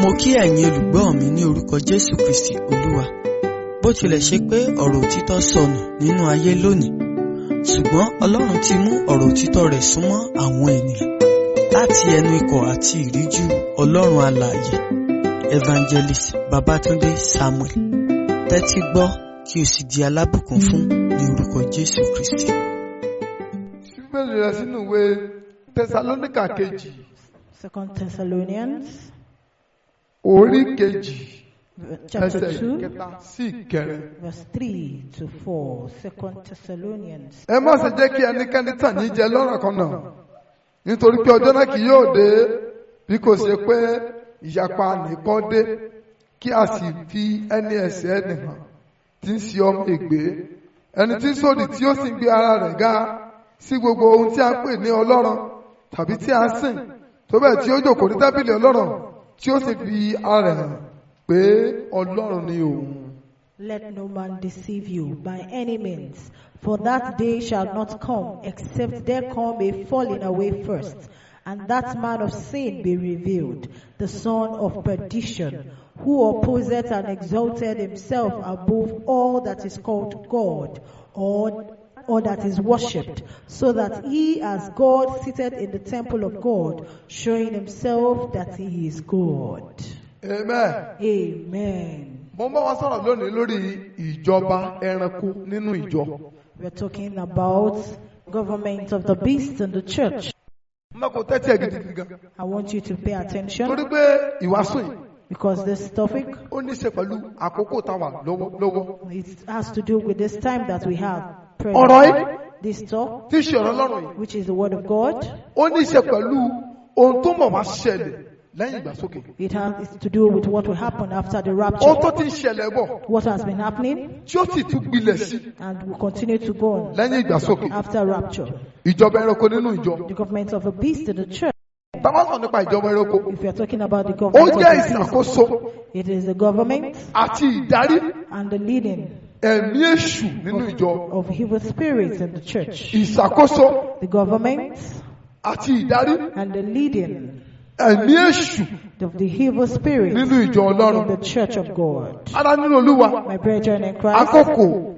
Mo kí ẹ̀yin olùgbọ́ mi ní orúkọ Jésù Kristi Olúwa. Bó tilẹ̀ ṣe pé ọ̀rọ̀ òtítọ́ sọnù nínú ayé lónìí, ṣùgbọ́n Ọlọ́run ti mú ọ̀rọ̀ òtítọ́ rẹ̀ súnmọ́ àwọn ènìyàn láti ẹnu ikọ̀ àti ìríjú Ọlọ́run alààyè Evangelist Babatunde Samuel. Tẹ́tí gbọ́ kí o sì di alábùkún fún ní orúkọ Jésù Kristi. Bíbélì rẹ sínú ìwé Tẹsalóníkà kejì Second Thessalonians orí kejì chapter ẹsẹ̀ 2 kẹta sí ìkẹrin. verse 3 to 4. Second Thessalonians. Ẹ má ṣe jẹ́ kí ẹnikẹ́ni tàn yín jẹ lọ́nà kan náà, nítorí pé ọjọ́ náà kì yóò dé bí kò ṣe pé ìyapa nìkan dé, kí a sì fi ẹni ẹ̀ṣẹ̀ ẹni hàn tí ń ṣe ọmọ ègbé, ẹni tí ń sòdì tí ó sì ń gbé ara rẹ̀ ga sí gbogbo ohun tí a ń pè ní Ọlọ́run tàbí tí a ń sìn, tó bẹ́ẹ̀ tí ó jókòó ní tábìlì Ọlọ́run tí ó sì fi ara rẹ̀ hàn pé Ọlọ́run ni òun. Let no man deceive you by any means, for that day shall not come except there come a falling away first, and that man of sin be revealed, the son of perdition, who opposeth and exalted himself above all that is called God, or that is worshipped, so that he as God seated in the temple of God, showing himself that he is God. Amen. Amen. Mo ń bá wa sọ̀rọ̀ lónìí lórí ìjọba ẹranko nínú ìjọ. We're talking about government of the beast and the church. Mo kò tẹ́tí ẹ̀ gidigidi gan. I want you to pay attention Torí pé ìwàásù yìí because this topic, ó ní í ṣe pẹ̀lú àkókò tá a wà lọ́wọ́lọ́wọ́. it has to do with this time that we have. Ọ̀rọ̀ yìí This talk, tí í ṣe ọ̀rọ̀ Ọlọ́run yìí, which is the word of God, ó ní í ṣe pẹ̀lú ohun tó mọ̀ wá ṣẹlẹ̀ lẹ́yìn ìgbàsókè. it has to do with what will happen after the Ohun rapture, tó ti ń ṣẹlẹ̀ bọ̀ what has been happening tí ó sì tún gbilẹ̀ sí and will continue to go on lẹ́yìn ìgbàsókè. after rapture. Ìjọba ẹranko nínú ìjọ. The government of a beast in the church. Tá a bá sọ̀rọ̀ nípa ìjọba ẹranko, If you are talking about the ó government of jẹ́ the beast, ìṣàkóso it is the government àti ìdarí and the leading ẹ̀mí èṣù nínú ìjọ. of evil spirits in the church. Ìṣàkóso The government àti ìdarí and the leading ẹ̀mí èṣù of the evil spirits nínú ìjọ in Ọlọ́run. the church of God. Ará nínú Olúwa, My brethren in Christ, àkókò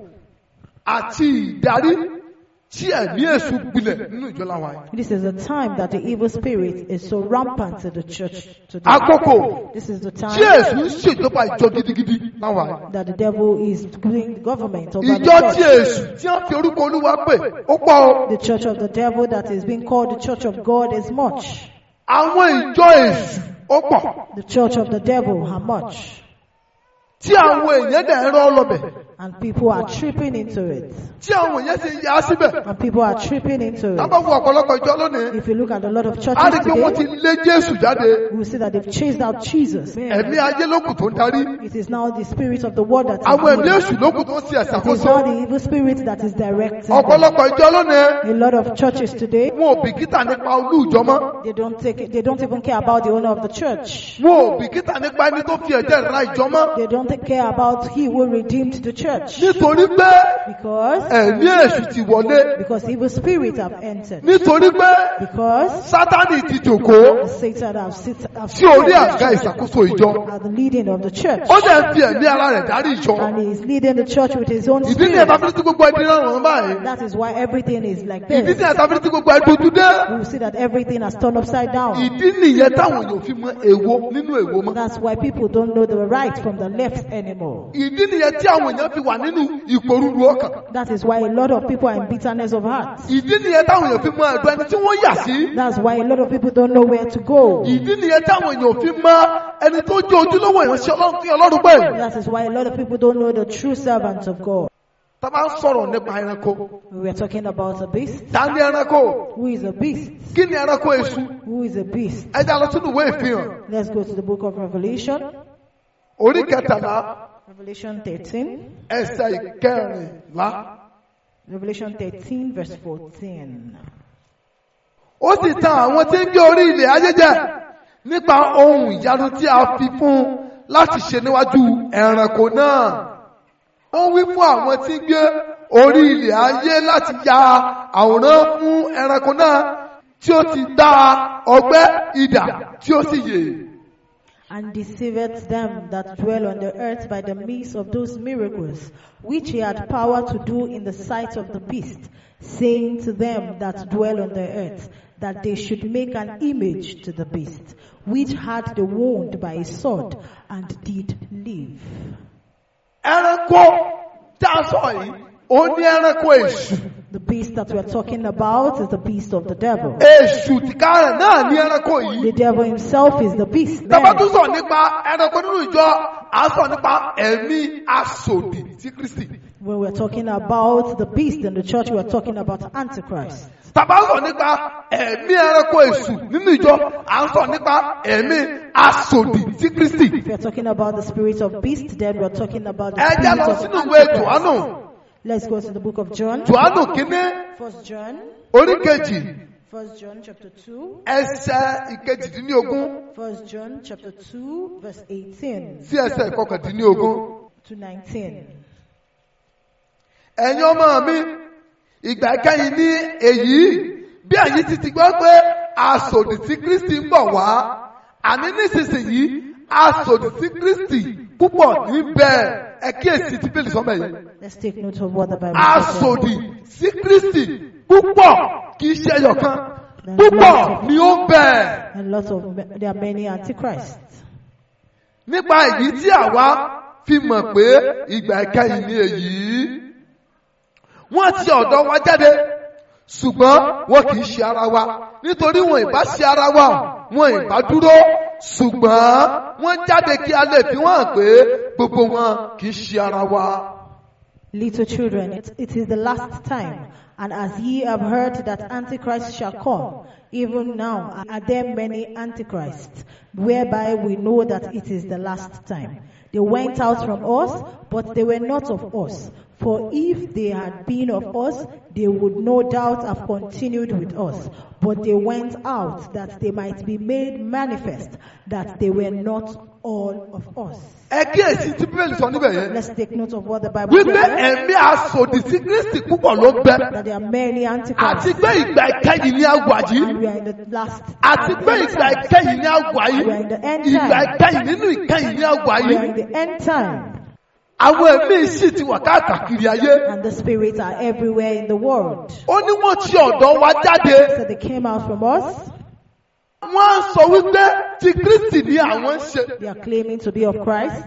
àti ìdarí tí ẹ̀mí èṣù gbilẹ̀ nínú ìjọ láwa yìí. this is the time that the evil spirit is so rampant in the church today. Àkókò This is the tí time èṣù ń ṣèjọba ìjọ gidigidi láwa yìí. that the devil is doing the government over the Ìjọ tí church. èṣù tí wọ́n fi orúkọ Olúwa pè ó pọ̀ o. The church of the devil that is being called the church of God is much. Àwọn ìjọ èṣù ó pọ̀ The church of the devil, how much? tí àwọn èèyàn dẹ̀ ń rọ́ lọ́bẹ̀ And people are tripping into it. tí àwọn èèyàn sì ń yá síbẹ̀. And people are tripping into Tá it. bá wo ọ̀pọ̀lọpọ̀ ìjọ lónìí, If you look at a lot of á churches rí pé wọ́n ti today, lé Jésù jáde. we will see that they've chased out Jesus. Ẹ̀mí ayé lókùn tó ń darí. It is now the spirit of the world that is Àwọn ẹ̀mí leading. èṣù lókùn tó ń ṣe It is ẹ̀ṣàkóso. now the evil spirit that is directing them. Ọ̀pọ̀lọpọ̀ ìjọ lónìí, A lot of churches today, wọn ò bìkítà nípa olú ìjọ mọ́. they don't even care about the owner of the church. Wọn ò bìkítà nípa ẹni tó fi ẹ̀jẹ̀ ra ìjọ mọ́. They don't care about he who redeemed the church. Nítorí pé Because, ẹ̀mí èṣù ti wọlé. because evil spirits have entered. Nítorí pé Because Sátánì ti jòkóó Satan have sí orí àga ìṣàkóso ìjọ. at the leading of the church. Ó dẹ̀ ń fi ẹ̀mí ara rẹ̀ darí ìjọ. And he is leading the church with his own Ìdí ni spirit. ẹ̀ta fi tí gbogbo ẹni rọrùn báyìí. That is why everything is like Ìdí ni this. ẹ̀ta fi tí gbogbo ẹ dojú dé. We will see that everything has turned upside down. Ìdí nìyẹn táwọn èèyàn fi mọ èwo nínú èwo mọ́. That's why people don't know the right from the left anymore. Ìdí nìyẹn tí àwọn èèyàn fi wà nínú ìpòrúru ọkàn. That is why a lot of people are in bitterness of heart. Ìdí nìyẹn táwọn èèyàn fi mọ ẹ̀dọ̀ ẹni tí wọ́n yà sí. That's why a lot of people don't know where to go. Ìdí nìyẹn táwọn èèyàn fi mọ ẹni tó jẹ́ ojúlówó ìránṣẹ́ Ọlọ́run tí Ọlọ́run pè. That is why a lot of people don't know the true servants of God. Tá a bá ń sọ̀rọ̀ nípa ẹranko. We are talking about a beast. Ta ni ẹranko? Who is a beast? Kí ni ẹranko èṣù? Who is a beast? Ẹ já lọ sínú ìwé ìfihàn. Let's go to the book of Revelation. Orí kẹtàlá Revelation 13. ẹsẹ̀ ìkẹrìnlá. Revelation 13 verse 14. Ó sì tan àwọn tí ń gbé orí ilẹ̀ ayé jẹ nípa ohun ìyanu tí a fi fún un láti ṣe níwájú ẹranko náà. Ó wí fún àwọn tí ń gbé orí ilẹ̀ ayé láti ya àwòrán fún ẹranko náà tí ó ti dá ọgbẹ́ idà tí ó sì yè. And deceiveth them that dwell on the earth by the means of those miracles which he had power to do in the sight of the beast, saying to them that dwell on the earth, that they should make an image to the beast, which had the wound by a sword, and did live. Ẹranko tá a sọ yìí, ó ní ẹranko èṣù. The beast that we are talking about is the beast of the devil. Èṣù tìkárẹ̀ náà ní ẹranko yìí. The devil himself is the beast. Tá bá Then, tún sọ nípa ẹranko nínú ìjọ, à ń sọ nípa ẹ̀mí asòdì sí Kristi. when we are talking about the beast in the church, we are talking about Antichrist. Tá bá sọ nípa ẹ̀mí ẹranko èṣù nínú ìjọ, à ń sọ nípa ẹ̀mí asòdì sí Kristi. If we are talking about the spirit of beast, then we are talking about the Ẹ já spirit lọ of sínú ìwé Antichrist. Jòhánù. Let's go to the book of John. Jòhánù kínní, First John, orí kejì, First John chapter 2, ẹsẹ̀ ìkejìdínlógún First John chapter 2, verse 18 sí ẹsẹ̀ ìkọkàndínlógún. to 19. Ẹ̀yin ọmọ mi, ìgbà ìkẹyìn ní èyí, bí ẹ̀yin ti ti gbọ́ pé asòdì sí Kristi ń bọ̀ wá, àní nísinsìnyí asòdì sí Kristi púpọ̀ níbẹ̀. Ẹ kíyèsí tí Bíbélì sọ mẹ́yìn. Let's take note of what the Bible says. Asòdì sí Kristi púpọ̀, kì í ṣe ẹyọ kan, púpọ̀ ni ó ń bẹ. And lots of there are many antichrists. Nípa èyí tí àwa fi mọ̀ pé ìgbà ìkẹyìn ni èyí. Wọ́n ti ọ̀dọ̀ wa jáde, ṣùgbọ́n wọn kì í ṣe ara wa. Nítorí wọn ìbá ṣe ara wa, wọn ìbá dúró. Ṣùgbọ́n wọ́n jáde kí a lè fi wọ́n hàn pé gbogbo wọn kì í ṣe ara wa. Little children, it is the last time. And as ye have heard that Antichrist shall come, even now are there many Antichrists, whereby we know that it is the last time. They went out from us, but they were not of us. For if they had been of us, they would no doubt have continued with us. But they went out that they might be made manifest that they were not all of us. Ẹ kíyèsí tí Bíbélì sọ níbẹ̀ yẹn. Let's take note of what the Bible Wípé says. ẹ̀mí asòdì sí Kristi púpọ̀ ló ń bẹ. That there are many Àti antichrists pé ìgbà ìkẹyìn ni a wà yìí. and we are in the last Àti pé ìgbà ìkẹyìn ni a wà yìí. We are in the end Ìgbà time. ìkẹyìn nínú ìkẹyìn ni a wà We are yìí. in the end time, Àwọn ẹ̀mí sì ti wà káàkiri ayé. and the spirits are everywhere in the world. Ó ní wọ́n ti ọ̀dọ̀ wa jáde. So they came out from us. Wọ́n sọ wípé ti Kristi ni àwọn ń ṣe. They are claiming to be of Christ,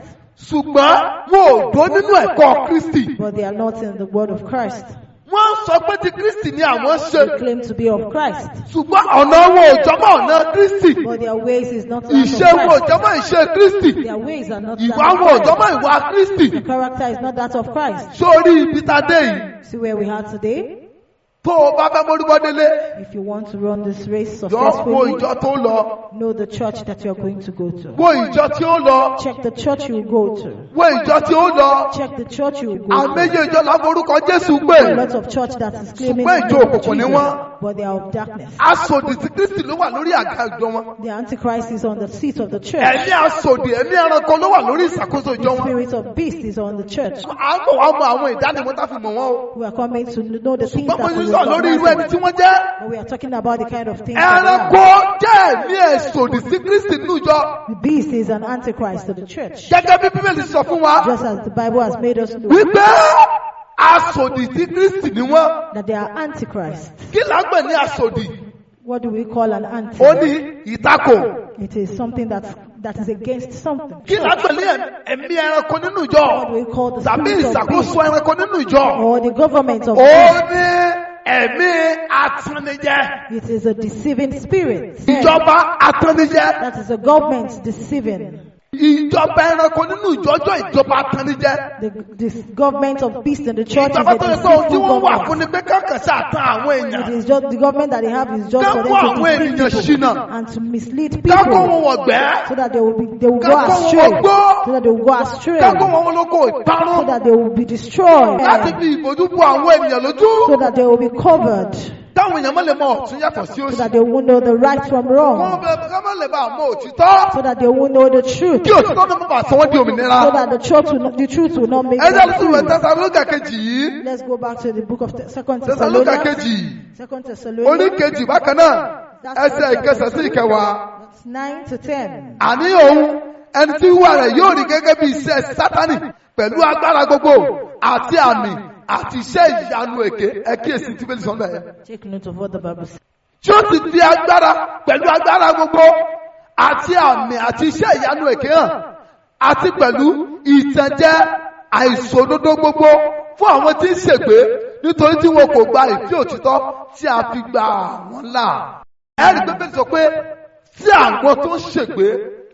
Ṣùgbọ́n wọn ò dó nínú ẹ̀kọ́ Kristi. but they are not in the word of Christ. Wọ́n sọ pé ti Kristi ni àwọn ń ṣe. They claim to be of Christ, Ṣùgbọ́n ọ̀nà wọn ò jọmọ́ ọ̀nà Kristi. but their ways is not that Ìṣe of wọn ò Christ. jọmọ́ ìṣe Kristi. Their ways are not Ìwà that wọn ò of jọmọ́ Christ. ìwà Kristi. The character is not that of Christ. Sórí ibi tá a dé yìí. See where we are today? Tó o bá fẹ́ mórí bọ́délé, If you want to run this race jọ wo successfully, ìjọ tó lọ. know the church that you are going to go to. Wo ìjọ tí ó lọ. Check the church you go to. Wo ìjọ tí ó lọ. Check the church you go to. Àméjì ìjọ là ń forúkọ Jésù pè. A lot of church that is claiming Ṣùgbọ́n the ìjọ name of òkùnkùn ni Jesus, wọ́n. but they are of darkness. Asòdì sí Kristi ló wà lórí àga ìjọ wọn. The Antichrist is on the seat of the church. Ẹ̀mí asòdì, ẹ̀mí ẹranko ló wà lórí ìṣàkóso ìjọ The wọn. spirit of beast is on the church. À ń bọ̀ wá mọ àwọn ìdánimọ̀ tá fi mọ̀ wọ́n o. We are coming to know the things Ṣùgbọ́n mo that ti we sọ lórí irú ẹni recognize. tí wọ́n jẹ́. But we are talking about the kind of things that they Ẹranko are. jẹ́ ẹ̀mí ẹ̀sòdì sí Kristi nínú ìjọ. The beast is an Antichrist to the church. Gẹ́gẹ́ bí Bíbélì sọ fún wa Just as the Bible has made us know wípé asòdì sí Kristi ni wọ́n. that they are Antichrists. Kí là ń pè ní asòdì? What do we call an anti? Ó ní ìtakò. It is something that is against something. Kí là ń pè ní ẹ̀mí ẹranko nínú ìjọ? What do we call the Tàbí spirit of ìṣàkóso beast ẹranko nínú ìjọ? or the government of Ó beast? ní ẹ̀mí atannijẹ. It is a deceiving spirit. Ìjọba atannijẹ. That is a government deceiving. Ìjọba ẹranko nínú ìjọ jẹ́ ìjọba atannijẹ. This government of beast in the church is Ìjọba a tó yẹ pé ohun tí deceitful wọ́n wà fún government. ni pé kákan sáà tan àwọn It èèyàn. is just the government that they have is just for Ká kó them to àwọn deceive ènìyàn people ṣìnà. and to mislead Ká kó wọn people wọ̀gbẹ́. so that they will Ká go kó wọn astray, wọgbó. so that they will go astray, Ká kó wọn lóko so ìparun. that they will be destroyed, Láti fi ìbòjú bo àwọn ènìyàn lójú. so that they will be covered, Táwọn èèyàn má lè mọ ọ̀tún yàtọ̀ sí so òsì. that they won't know the right from wrong, Kọ́ má lè bá àmọ́ òtítọ́. so that they won't know the truth, Kí òtítọ́ náà má bàa sọ wọ́n di òmìnira. so that the truth will not make Ẹ jẹ́ them lọ sí ìwé free. Tẹsalóníkà kejì yìí. Let's go back to the book of Second Tẹsalóníkà Thessalonians. kejì. Second Orí Thessalonians. kejì bákan náà. Ẹsẹ̀ ìkẹsẹ̀ sí ìkẹwàá. That's 9 to 10. Àní òun Ẹni tí wíwá rẹ̀ yóò rí gẹ́gẹ́ bí iṣẹ́ Sátánì pẹ̀lú agbára gbogbo àti àmì àti iṣẹ́ ìyanu èké. Ẹ kíyèsí tí Bíbélì sọ níbẹ̀ yẹn. Take note of what the Bible says. Tí ó sì fi agbára pẹ̀lú agbára gbogbo àti àmì àti iṣẹ́ ìyanu èké hàn àti pẹ̀lú ìtànjẹ àìṣòdodo gbogbo fún àwọn tí ń ṣègbé nítorí tí wọn kò gba ìfẹ́ òtítọ́ tí a fi gba àwọn là. Ẹ̀rí pé Bíbélì sọ pé tí àwọn tó ń ṣègbé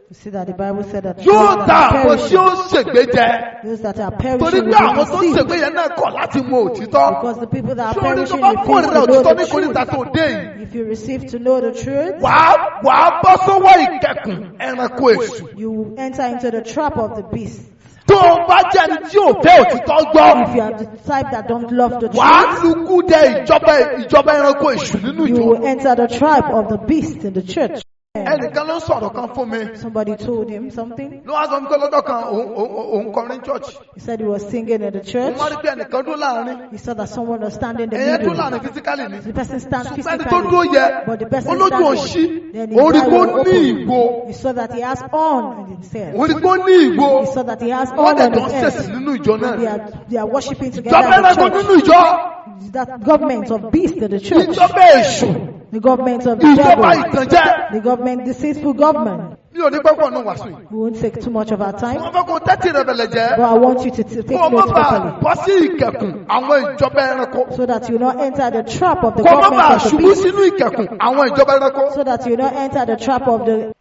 You see that the Bible said that yóò those that ta are àwọn tí ó perishing, ń ṣègbé jẹ those that are torí perishing pé will àwọn be tó ń deceived. ṣègbé yẹn náà kọ̀ láti mọ òtítọ́. Because the people that are Ṣé orí tó perishing bá refuse kórìíra to know òtítọ́ the ní kòríta truth. tó dé yìí? If you receive to know the truth, Wàá bọ́ sọ́wọ́ ìkẹkùn ẹranko èṣù. you will enter into the trap of the beast. Tó o bá jẹ́ ẹni tí ò fẹ́ òtítọ́ gbọ́, If you are the type that don't love the wàá truth, lukú dẹ ìjọba ẹranko èṣù nínú you ìjọ. will enter the tribe of the beast in the church. Ẹnìkan ló ń sọ̀rọ̀ kan fún mi. Somebody told him something. Ló wá sọ fún mi pé lọ́jọ́ kan òun kọrin church. He said he was singing in the church. Òun wá rí pé ẹnìkan dúró láàrin. He saw that someone was standing in the Ẹ̀yẹn dúró middle. láàrin physically ni. The person stands Ṣùgbọ́n ẹni tó dúró physically, yẹ, but the person olójú òṣì, standing, then his òun rí eye pé ó was ní open. ìgò. He saw that he has on in himself. Òun rí pé ó ní ìgò. He saw that he has Wọ́n on dẹ̀ on tó ń his head. ṣèṣì nínú ìjọ náà. They are worshiping together Ìjọba in the ẹranko church. nínú ìjọ. That government of beast in the church. Ìjọba èṣù. The government of the Ìjọba devil. ìtànjẹ. The government, deceitful government. Mi ò ní pẹ́ pọ̀ nù wàásù yìí. We won't take too much of our time, Wọ́n fẹ́ kó tẹ́tì rẹ̀ bẹ̀lẹ̀ jẹ́. but I want you to take Kó o má notes bàa properly bọ́ sí ìkẹ̀kùn àwọn ìjọba ẹranko. so that you not enter the trap of the Kó o má bàa government of the ṣubú beast, sínú ìkẹ̀kùn àwọn ìjọba ẹranko. so that you not enter the trap of the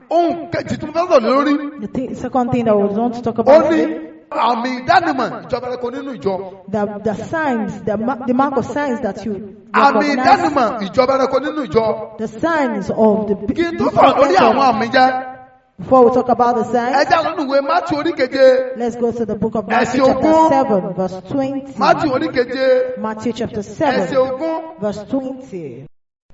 Ohun kejì tí mo fẹ́ sọ̀rọ̀ lórí. the second thing that we want to talk Ó about ní today, àmì ìdánimọ̀ ìjọba ẹranko nínú ìjọ. the signs, the mark of signs that you Àmì recognize, ìdánimọ̀ ìjọba ẹranko nínú ìjọ. the signs of the Kí n tó sọ̀rọ̀ lórí àwọn àmì jẹ́. Before we talk about the signs, Ẹ já lọ́nù ìwé Mátíù orí keje. let's go to the book of Matthew Ẹsẹ̀ chapter ogún. 7 verse 20. Mátíù orí keje. Matthew chapter Ẹsẹ̀ 7 ogún. verse 20.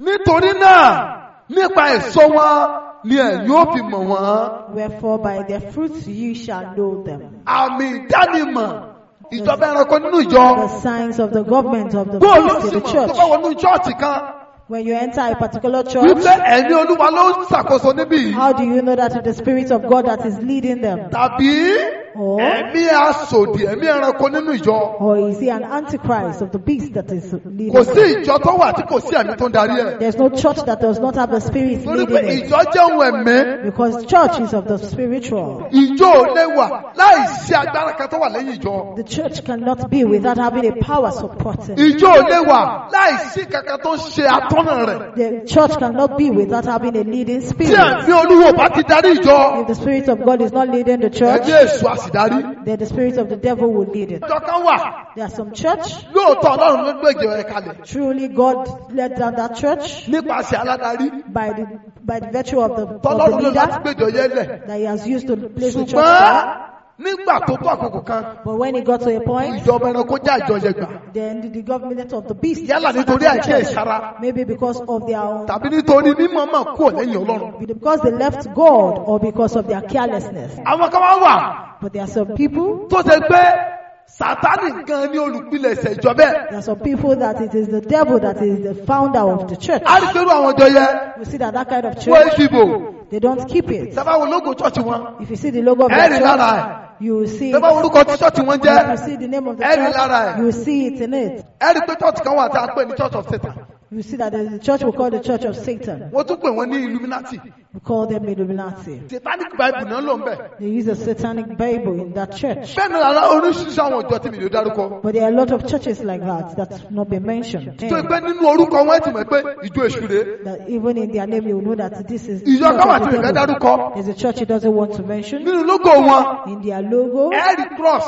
Nítorí náà, nípa èso wọn ni ẹ̀yin ó fi mọ̀ wọ́n. Wherefore by their fruits you shall know them. Àmì ìdánimọ̀ ìjọba ẹranko nínú ìjọ. The signs of the government of the Bó o ló beast sì in the mọ̀ tó church. bá wọnú chọ́ọ̀chì kan When you enter a particular church, wípé ẹ̀mí Olúwa ló ń ṣàkóso níbí yìí how do you know that it's the Spirit of God that is leading them? tàbí Or, ẹ̀mí asòdì ẹ̀mí ẹranko nínú ìjọ. or is he an antichrist of the beast that is leading Kò sí them? ìjọ tó wà tí kò sí ẹ̀mí tó ń darí ẹ̀. There's no church that does not have the Spirit Torí pé leading it. ìjọ jẹ́ ohun ẹ̀mí. Because church is of the spiritual. Ìjọ ò lè wà láì sí agbára kan tó wà lẹ́yìn ìjọ. The church cannot be without having a power supporting. Ìjọ ò lè wà láì sí kankan tó ń ṣe atọ́nà rẹ̀. The church cannot be without having a leading Tí spirit. ẹ̀mí Olúwa ò bá ti darí ìjọ, If the Spirit of God is not leading the church, ẹ̀mí èṣù á sì darí. then the spirit of the devil will lead it. Ìjọ kan wà There are some church, lóòótọ́ Ọlọ́run ló gbé ìjọ yẹn kalẹ̀ truly God led down that church nípasẹ̀ aládarí by the virtue of the tọ́lọ́run ló láti leader gbé ìjọ yẹn lẹ̀. that he has used to place the church Ṣùgbọ́n there. nígbà tó tó àkókò kan But when it got to a point, ìjọba ẹranko já ìjọ yẹn gbà. then the government of the beast, Yálà nítorí àìkíyèsára maybe because of their own, tàbí nítorí mímọ̀ọ́mọ̀ kúrò lẹ́yìn Ọlọ́run. because they left God or because of their carelessness. Àwọn kan wá wà But there are some people, tó ṣe pé Sátánì gan ni olùpilẹ̀ṣẹ̀ ìjọ bẹ́ẹ̀. there are some people that it is the devil that is the founder of the church. A rí pẹ̀lú àwọn ìjọ yẹn We see that that kind of wọ́n church, ìdìbò. they don't keep it. Sábà wo lógo chọ́ọ̀chì wọn? If you see the logo of Ẹ the rí lára church, ẹ̀. you will see it. Sábà wo orúkọ tí chọ́ọ̀chì wọn jẹ́? If you see the name of the Ẹ rí lára church, ẹ̀. you will see it in it. Ẹ rí pé chọ́ọ̀chì kan wà tí a ń pè ní Church of Satan. You see that there's a church we call the Church of Satan. Wọ́n tún pè wọ́n ní Illuminati. We call them Illuminati. Satanic Bible náà ló ń bẹ̀. They use a satanic Bible in that church. Bẹ́ẹ̀ náà lára oríṣiríṣi àwọn ìjọ tí mi lè dárúkọ. But there are a lot of churches like that that's not been mentioned. Tó pé nínú orúkọ wọn ẹ ti mọ̀ pé ìjọ èṣù rèé. That even in their name you will know that this is the Ìjọ church kan wà of tí the mi fẹ́ devil. dárúkọ. There's a church he doesn't want to mention. Nínú lógo wọn, In their logo, ẹ rí cross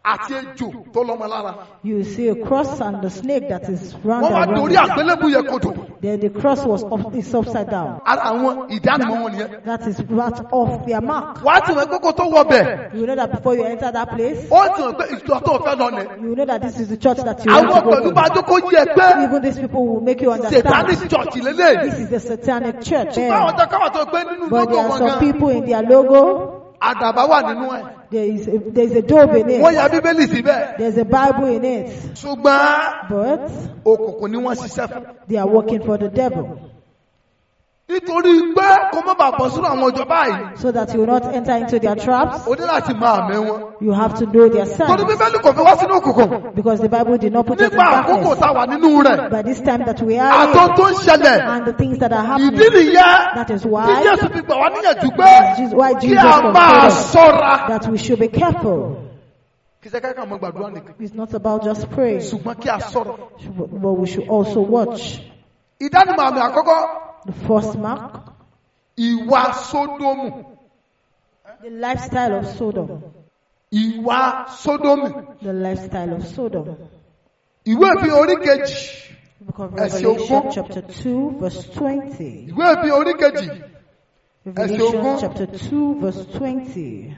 àti ejò tó lọ́mọ lára. you see a cross and the snake that is round Wọ́n wá and dorí round. àgbélébù yẹn kodò. Then the cross was up, is upside down. Ara àwọn ìdánimọ̀ wọn nìyẹn. That is right off their mark. Wàá ti mọ̀ pé kó tó wọ bẹ̀. You know that before you enter that place, Ó ti mọ̀ pé ìjọ tó fẹ́ lọ nì. you know that this is the church that you want Àwọn to go pẹ̀lú to. bá jókòó yí ẹ pé Even these people will make you understand. Satanic church lélẹ̀. This is the satanic church. Ṣùgbọ́n àwọn ọjọ́ káwà tó pé nínú But lógo there are wọn some gan. people in their logo, Àdàbà wà nínú ẹ̀. there is a dove in Wọ́n it. ya Bíbélì síbẹ̀. There's a Bible in it. Ṣùgbọ́n But òkùnkùn ni wọ́n ṣiṣẹ́ fún. they are working for the devil. Nítorí pé kó má bàa bọ́ sínú àwọn ìjọ báyìí. So that you will not enter into their traps, O ní láti mọ àmì wọn. you have to know their Torí signs. Bíbélì kò fi wá sínú òkùnkùn. Because the Bible did not put us in Nípa àkókò darkness. tá a wà nínú rẹ̀. By this time that we are Àtọ́ in, tó ń ṣẹlẹ̀. and the things that are Ìdí happening, nìyẹn that is tí why, Jésù fi gbà wá níyànjú pé why kí Jesus a máa commanded us ṣọ́ra. that we should be careful. Kì í ṣe ká máa gbàdúrà nìkan. It's not about just praying, Ṣùgbọ́n kí a ṣọ́ra. but we should also watch. Ìdánimọ̀ àmì àkọ́kọ́, The first mark, ìwà Sódómù. the lifestyle of Sodom. Ìwà Sódómù. The lifestyle of Sodom. Ìwé ìfihàn orí kejì. The book of Ẹsẹ̀ Revelation ogún. chapter 2 verse 20. Ìwé ìfihàn orí kejì. Ẹsẹ̀ Revelation ogún. chapter 2 verse 20.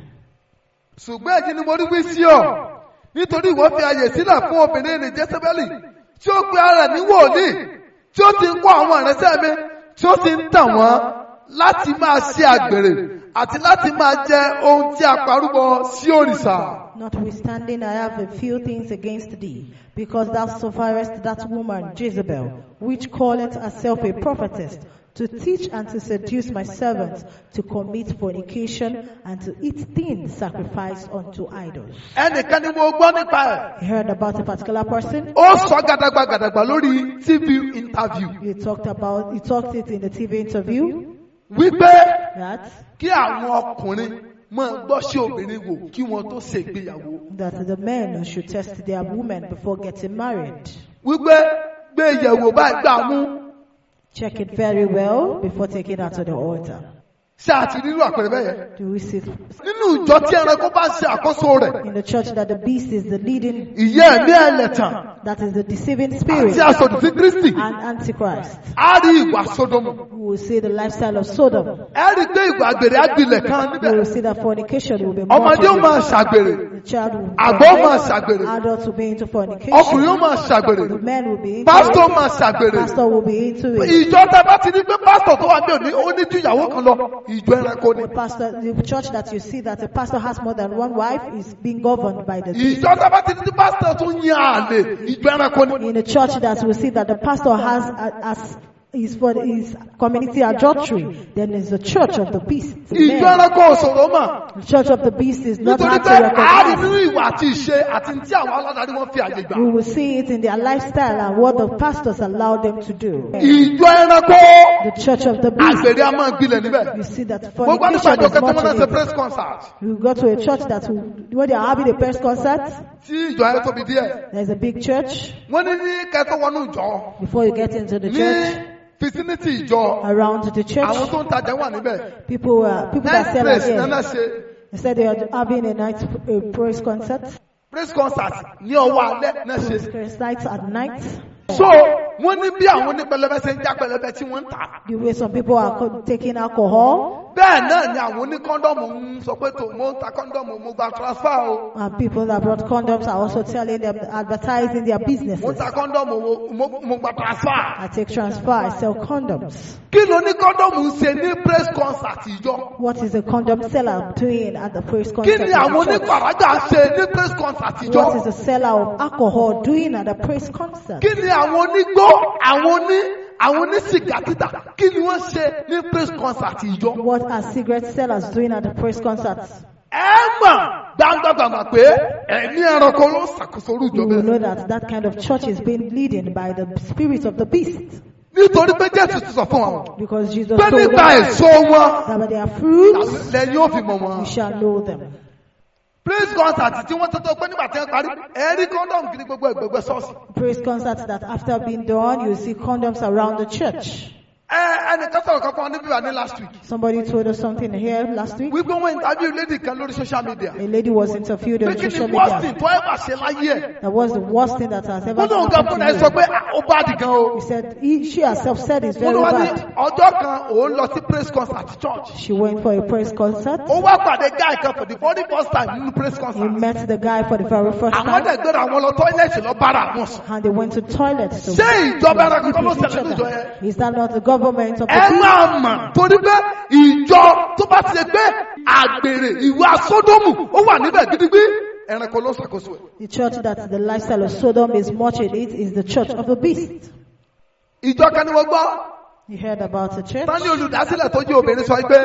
Ṣùgbọ́n èyí ni mo rí wí sí ọ, nítorí ìwọ fi àyè sílẹ̀ fún obìnrin ní Jésébélì, tí ó pe ara rẹ̀ ní wòlíì, tí ó ti ń kọ́ àwọn ìránṣẹ́ mi, tí ó ti ń tàn wọ́n láti máa ṣe àgbèrè àti láti máa jẹ ohun tí a parúbọ sí òrìṣà. Notwithstanding, I have a few things against thee, because thou sufferest that woman Jezebel, which calleth herself a prophetess, to teach and to seduce my servants to commit fornication and to eat things sacrificed unto idols. Ẹnìkan ni mo gbọ́ nípa ẹ̀. You heard about a particular person? Ó sọ gàdàgbà gàdàgbà lórí TV interview You talked it in the TV interview wípé that kí àwọn ọkùnrin máa gbọ́ sí obìnrin wò kí wọ́n tó ṣègbéyàwó. that the men should test their women before getting married. Wípé gbé ìyẹ̀wò báyìí gbà mú. Check it very well before taking her to the altar. Ṣé àti rírú àpẹẹrẹ bẹ́ẹ̀ yẹn? Do we see Nínú ìjọ tí ẹranko bá ń ṣe àkóso rẹ̀, in the church that the beast is the leading, ìyẹ́ ẹ̀mí ẹlẹ́tàn that is the deceiving spirit àti asòdì sí Kristi, and Antichrist? á rí ìwà Sódómù. We will see the lifestyle of Sodom. Ẹ rí i pé ìwà àgbèrè á gbilẹ̀ kan We níbẹ̀. will see that fornication will be more. Ọmọdé ó máa ṣàgbèrè, The child will àgbà ó máa ṣàgbèrè, adults will be into fornication. ọkùnrin ó máa ṣàgbèrè, The men will be into pásítọ̀ ó it. máa ṣàgbèrè. Pastor will be into it. Ìjọ tá a bá ti ní pé pásítọ̀ tó wà ní òní ó ní ju ìyàwó kan lọ, ìjọ ẹranko ni. The pastor, the church that you see that a pastor has more than one wife is being governed by the beast. Ìjọ tá a bá ti ní tí pásítọ̀ tún yan àlè, ìjọ ẹranko ni. In a church that will see that the pastor has as is for his community adultery, then is the church of the beast. Ìjọ Amen. ẹranko ò ṣòro mọ̀. The church of the beast is not Nítorí hard to pé a rí recognize. nínú ìwà àti ìṣe àti tí àwọn aládarí wọn fi àyè gbà. We will see it in their lifestyle and what the pastors allow them to do. Ìjọ ẹranko The church of the beast, àgbèrè a máa gbilẹ̀ níbẹ̀. you see that Mo gbọ́ nípa fornication ìjọ is kan tí much wọ́n náà in ṣe it. press concert You go to a church that will, when they are having a press concert, tí ìjọ yẹn tóbi díẹ̀. there's a big church. Wọ́n ní kẹ́tọ́ wọnú ìjọ Before you get into the ní church, vicinity ìjọ around the àwọn church, tó ń tajà wà níbẹ̀. people that Night sell praise out náà there, ṣe they said they are having a night a praise concert, praise concert ní ọwọ́ alẹ́ náà ṣe. praise nights at night. So wọ́n ní bí àwọn onípẹlẹbẹ ṣe ń já pẹlẹbẹ tí wọ́n ń tà. The way some people are taking alcohol, Bẹ́ẹ̀ náà ni àwọn oníkọ́ndọ̀mù ń sọ pé tó mo ń ta kọ́ndọ̀mù mo gba transfer o. and people that brought condoms are also telling them, advertising their Mo ń businesses. ta kọ́ndọ̀mù mo gba transfer. I take transfer, I sell condoms. Kí ló ní kọ́ndọ̀mù ń ṣe ní praise concert ìjọ? What is the condom seller doing at the praise Kí concert? ni of the àwọn church? onípàrágà ń ṣe ní praise concert ìjọ? What is the seller of alcohol doing at the praise concert? Kí ni àwọn onígbó, àwọn onísìgá títà, kí ni wọ́n ṣe ní praise concert ìjọ? What are cigarette sellers doing at the praise concert? Ẹ mọ̀ gbangba-gbangba pé ẹ̀mí ẹranko ló ń ṣàkóso orú ìjọ You will bẹ́ẹ̀. know that that kind of church is being leaded by the spirit of the beast. Nítorí pé Jésù ti sọ fún wọn Because Jesus pé told nípa them èso wọn that by their fruits lẹ́yìn ó fi mọ̀ wọn. you shall know them. Praise concert tí wọ́n tọ́tọ́ pé nígbà tí wọ́n parí, ẹ rí kọ́ndọ̀mù kiri gbogbo ẹgbẹ̀gbẹ̀ ṣọ́ọ̀ṣì. Praise concerts that after being done, you see condoms around the church. Ẹ ẹnìkan sọ̀rọ̀ kan fún wa níbí wa ní last week. Somebody told us something here last week. Wípé wọ́n interview lady kan lórí social media. A lady was interviewed Pé on kí ni social worst media. thing tó ever ṣe láyé ẹ̀? That was the worst thing that has ever Wọ́n lóun gan happened fúnra ẹ to sọ me. pé "Ah, ó bá dì gan o." He said, she herself said it's Wọ́n very ló wá ní bad. ọjọ́ kan òun lọ sí praise concert church. She went for a praise concert. Ó wá pàdé guy kan for the very first time nínú praise He concert. met the guy for the very first Àwọn time dẹ̀ gbéra àwọn lọ tọ́ílẹ̀tì lọ bára àwọn sùn. and they went to toilet to Ṣé ìjọba ẹranko kọ́ ló sleep with ṣẹlẹ̀ each níjọ other. yẹn? Is that not the government of the Ẹ beast? máa mọ̀ torí pé ìjọ tó bá ti ṣe pé àgbèrè ìwà Sódómù ó wà níbẹ̀ gidigbí ẹranko ló ń ṣàkóso ẹ̀. The church that the lifestyle of Sodom is much in it is the church of the beast. Ìjọ kan ni wọ́n gbọ́ You heard about a church. Tán ní olùdásílẹ̀ tó jẹ́ obìnrin sọ pé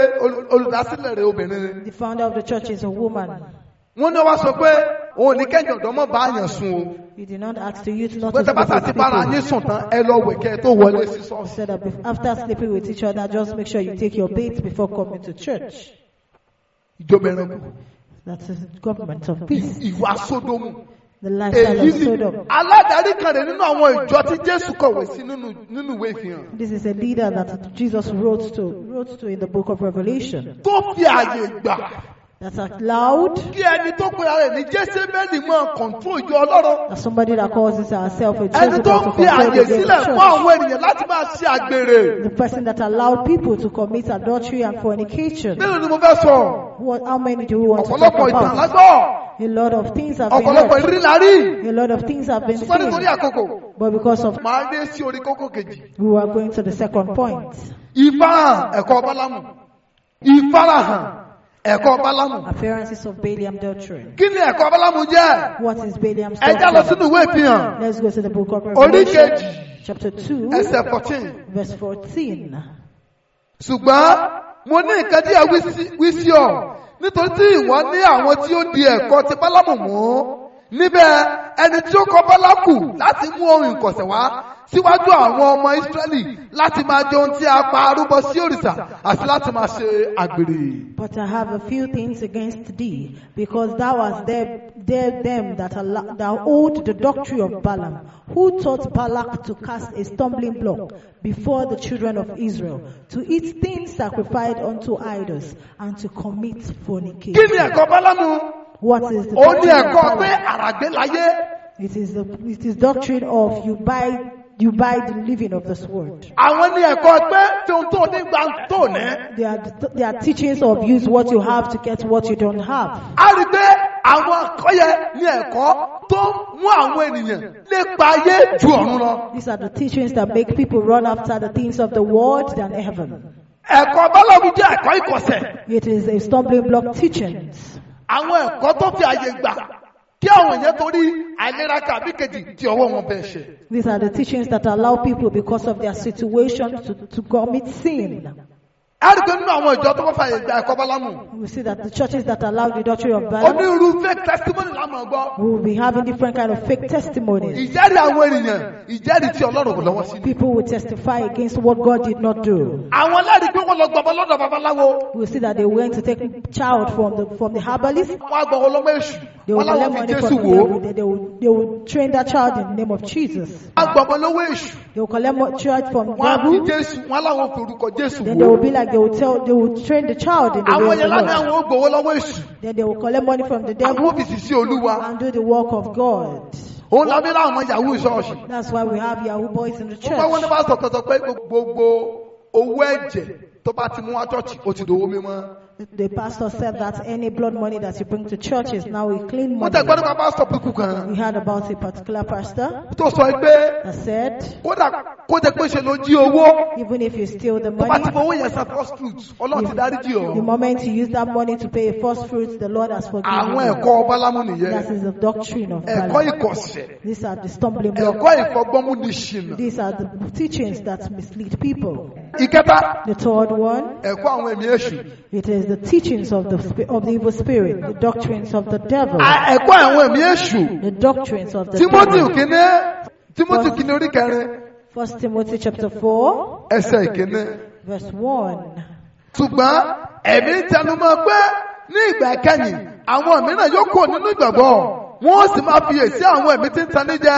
olùdásílẹ̀ rẹ̀ obìnrin ni. The founder of the church is a woman. Wọ́n ní wá sọ pé òun ní kẹ́yìn ọ̀dọ́ mọ́ bá àyàn sùn o. You did not ask the youth not to Pé tẹ́ bá sleep sá with ti bára people. yín sùn tán ẹ lọ wẹ̀ kẹ́ ẹ tó wọlé sí ṣọ́ọ̀ṣì. He said that after sleeping with each other, just make sure you take your bath before coming to church. Ìjọba ẹranko. That is the government of peace. Ìwà Sódómù. The lifestyle Èyí of ni Sodom. aládarí kan rẹ̀ nínú àwọn ìjọ tí Jésù kọ̀wé sí nínú ìwé ìfihàn. This is a leader that Jesus wrote to in the book of Revelation. Tó fi àyè gbà That's allowed kí ẹni tó pe ara rẹ̀ ní Jésébélì máa control ìjọ Ọlọ́run. that somebody that calls herself a Ẹni Jezebel tó to ń fi control àyè the church. sílẹ̀ fún àwọn ènìyàn láti máa ṣe àgbèrè. The person that allowed people to commit adultery and fornication. Mélòó ni mo fẹ́ sọ? How many do we want to talk Ọ̀pọ̀lọpọ̀ ìtàn about? lágbọ́. A lot of things have been Ọ̀pọ̀lọpọ̀ heard. ìrírí la rí. A lot of things have been Ṣùgbọ́n nítorí seen. àkókò, But because of màá dé sí orí kókó kejì. we are going to the second point. Ìfarahàn ẹ̀kọ́ Bálámù. Ìfarahàn ẹ̀kọ́ Bálámù. Appearances of Balaam doctrine. Kí ni ẹ̀kọ́ Bálámù jẹ́? What is Balaam's Ẹ já lọ doctrine? sínú ìwé ìfihàn. Let's go to the book of Orí Revelation, kejì, chapter 2, ẹsẹ̀ 14. verse 14. Ṣùgbọ́n mo ní nǹkan díẹ̀ wí sí ọ nítorí tí ìwọ ní àwọn tí ó di ẹ̀kọ́ ti Bálámù mú níbẹ̀ ẹni tí ó kọ́ Bálákù láti mú ohun ìkọ̀sẹ̀ wá síwájú àwọn ọmọ Ísírẹ́lì láti máa jẹ ohun tí a pa arúbọ sí òrìṣà àti láti máa ṣe àgbèrè. But I have a few things against thee, because thou hast there them that hold the doctrine of Balaam, who taught Balak to cast a stumbling block before the children of Israel, to eat things sacrificed unto idols, and to commit Kí fornication. ni ẹ̀kọ́ Bálámù? What is the Ó ní doctrine of ẹ̀kọ́ pé Balaam? àràgbé láyé. It is doctrine of you buy the living of this world. Àwọn ní ẹ̀kọ́ pé tí ohun tó ní gbà tó ní. They are teachings of use what you have to get what you don't have. A rí pé àwọn akọ́yẹ ní ẹ̀kọ́ tó ń mú àwọn ènìyàn lépa ayé ju ọ̀run lọ. These are the teachings that make people run after the things of the world than heaven. Ẹ̀kọ́ Bálámù jẹ́ ẹ̀kọ́ ìkọ̀sẹ̀. It is a stumbling block teachings. Àwọn ẹ̀kọ́ tó fi àyè gbà kí àwọn èèyàn torí àìlera tàbí kejì tí ọwọ́ wọn bẹ̀ ṣe. These are the teachings that allow people because of their situation to commit sin. A rí pé nínú àwọn ìjọ tó wọ́n fàyè gba ẹ̀kọ́ Bálámù. We see that the churches that allow the doctrine of Balaam Onírúurú fake testimony la máa gbọ́. will be having different kind of fake testimonies. Ìjẹ́rìí àwọn ènìyàn, ìjẹ́rìí tí Ọlọ́run kò lọ́wọ́ sí ni. People will testify against what God did not do. Àwọn ẹlẹ́rìí pé wọ́n lọ gbọmọ lọ́dọ̀ babaláwo. We see that they went to take child from the herbalist. Wọ́n á gbọ́ ọlọ́mọ èṣù. They will Wọ́n láwọn collect fi money Jésù from the wò ó. devil. They will train that child in the name of Jesus. Wọ́n á gbọmọ lọ́wọ́ èṣù. They will collect child from Wọ́n á fi devil. Jésù, wọ́n láwọn fi orúkọ Jésù Then they wò will ó. be like they will train the child in the way Àwọn of the yẹn lánàá Lord. àwọn ó gbowó lọ́wọ́ èṣù. Then they will collect money from the Àwọn devil ó fi sì sí Olúwa. and do the work of God. Òun lábí láwọn ọmọ Yahoo ṣọ́ọ̀ṣì. That's why we have Yahoo boys in the Mo bá wọn ní church. pásítọ̀ kan sọ pé gbogbo owó ẹ̀jẹ̀ tó bá ti mú wá church ó ti dòwó mímọ́. The pastor said that any blood money that you bring to church is now a clean Mo tẹ̀ money. gbọ́ nípa pásítọ̀ pípù kan We heard about a particular pastor tó sọ pé that said, kódà kó jẹ́ pé ṣe ló jí owó even if you steal the tó bá ti money, fowó yẹn san first fruit Ọlọ́run ti dáríjì the ọ́. moment you use that money to pay first fruits, the Lord has forgiven Àwọn you. ẹ̀kọ́ Bálámù nìyẹn. That is the doctrine of Ẹ̀kọ́ Balaam. ìkọ̀sẹ̀. These are the stumbling blocks. Ẹ̀kọ́ ìfọgbọ́nmú ni ṣìnà. These are the teachings that mislead people. Ìkẹta, The third one, ẹ̀kọ́ àwọn ẹ̀mí èṣù. it is the teachings of the evil spirit, the doctrines of the devil, Ẹ̀kọ́ àwọn ẹ̀mí èṣù. the doctrines of the Timothy devil. kìíní, Timothy kìíní orí kẹrin, First Timothy chapter 4, ẹsẹ̀ ìkíní. verse 1. Ṣùgbọ́n ẹ̀mí ń tẹnumọ́ pé ní ìgbà ìkẹyìn àwọn mìíràn yóò kúrò nínú ìgbàgbọ́ wọ́n ó sì máa fiyèsí àwọn ẹ̀mí tí ń tanní jẹ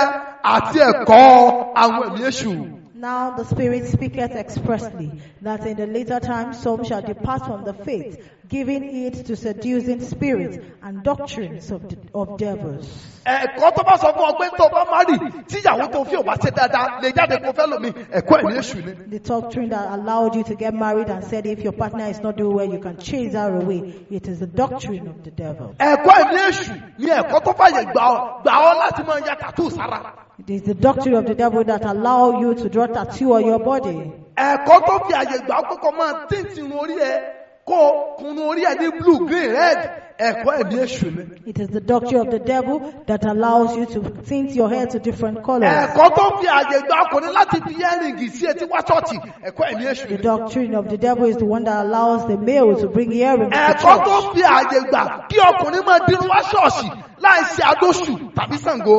àti ẹ̀kọ́ àwọn ẹ̀mí èṣù. Now the Spirit speaketh expressly, that in the later times some shall depart from the faith, giving heed to seducing spirits and doctrines of devils. Ẹ̀kọ́ tó bá sọ fún ọ pé tó bá má rì tíyàwó tó fi ò bá ṣe dáadáa lè jáde kó fẹ́ lómi ẹ̀kọ́ ẹ̀mí èṣù ni. The doctrine that allowed you to get married and said if your partner is not doing well, you can chase her away. It is the doctrine of the devil. Ẹ̀kọ́ ẹ̀mí èṣù ni ẹ̀kọ́ tó fàyè gbà ọ́ láti máa ya tattoo sára. It is the doctrine of the devil that allow you to draw tattoo on your body. Ẹ̀kọ́ tó fi àyè gbà ọ́ pé kó máa tint irun orí ẹ kó o kun orí ẹ ní blue, green, red. Ẹ̀kọ́ ẹ̀mí èṣù ni. It is the doctrine of the devil that allows you to tint your hair to different colors. Ẹ̀kọ́ tó fi àyè gba ọkùnrin láti fi earring sí etí wá ṣọ́ọ̀ṣì. Ẹ̀kọ́ ẹ̀mí èṣù The ni. doctrine of the devil is the one that allows the male to bring earrings to Ẹ̀kọ́ tó church. fi àyè gbà kí ọkùnrin máa dirun wá ṣọ́ọ̀ṣì láì ṣe adóṣù tàbí Ṣàngó.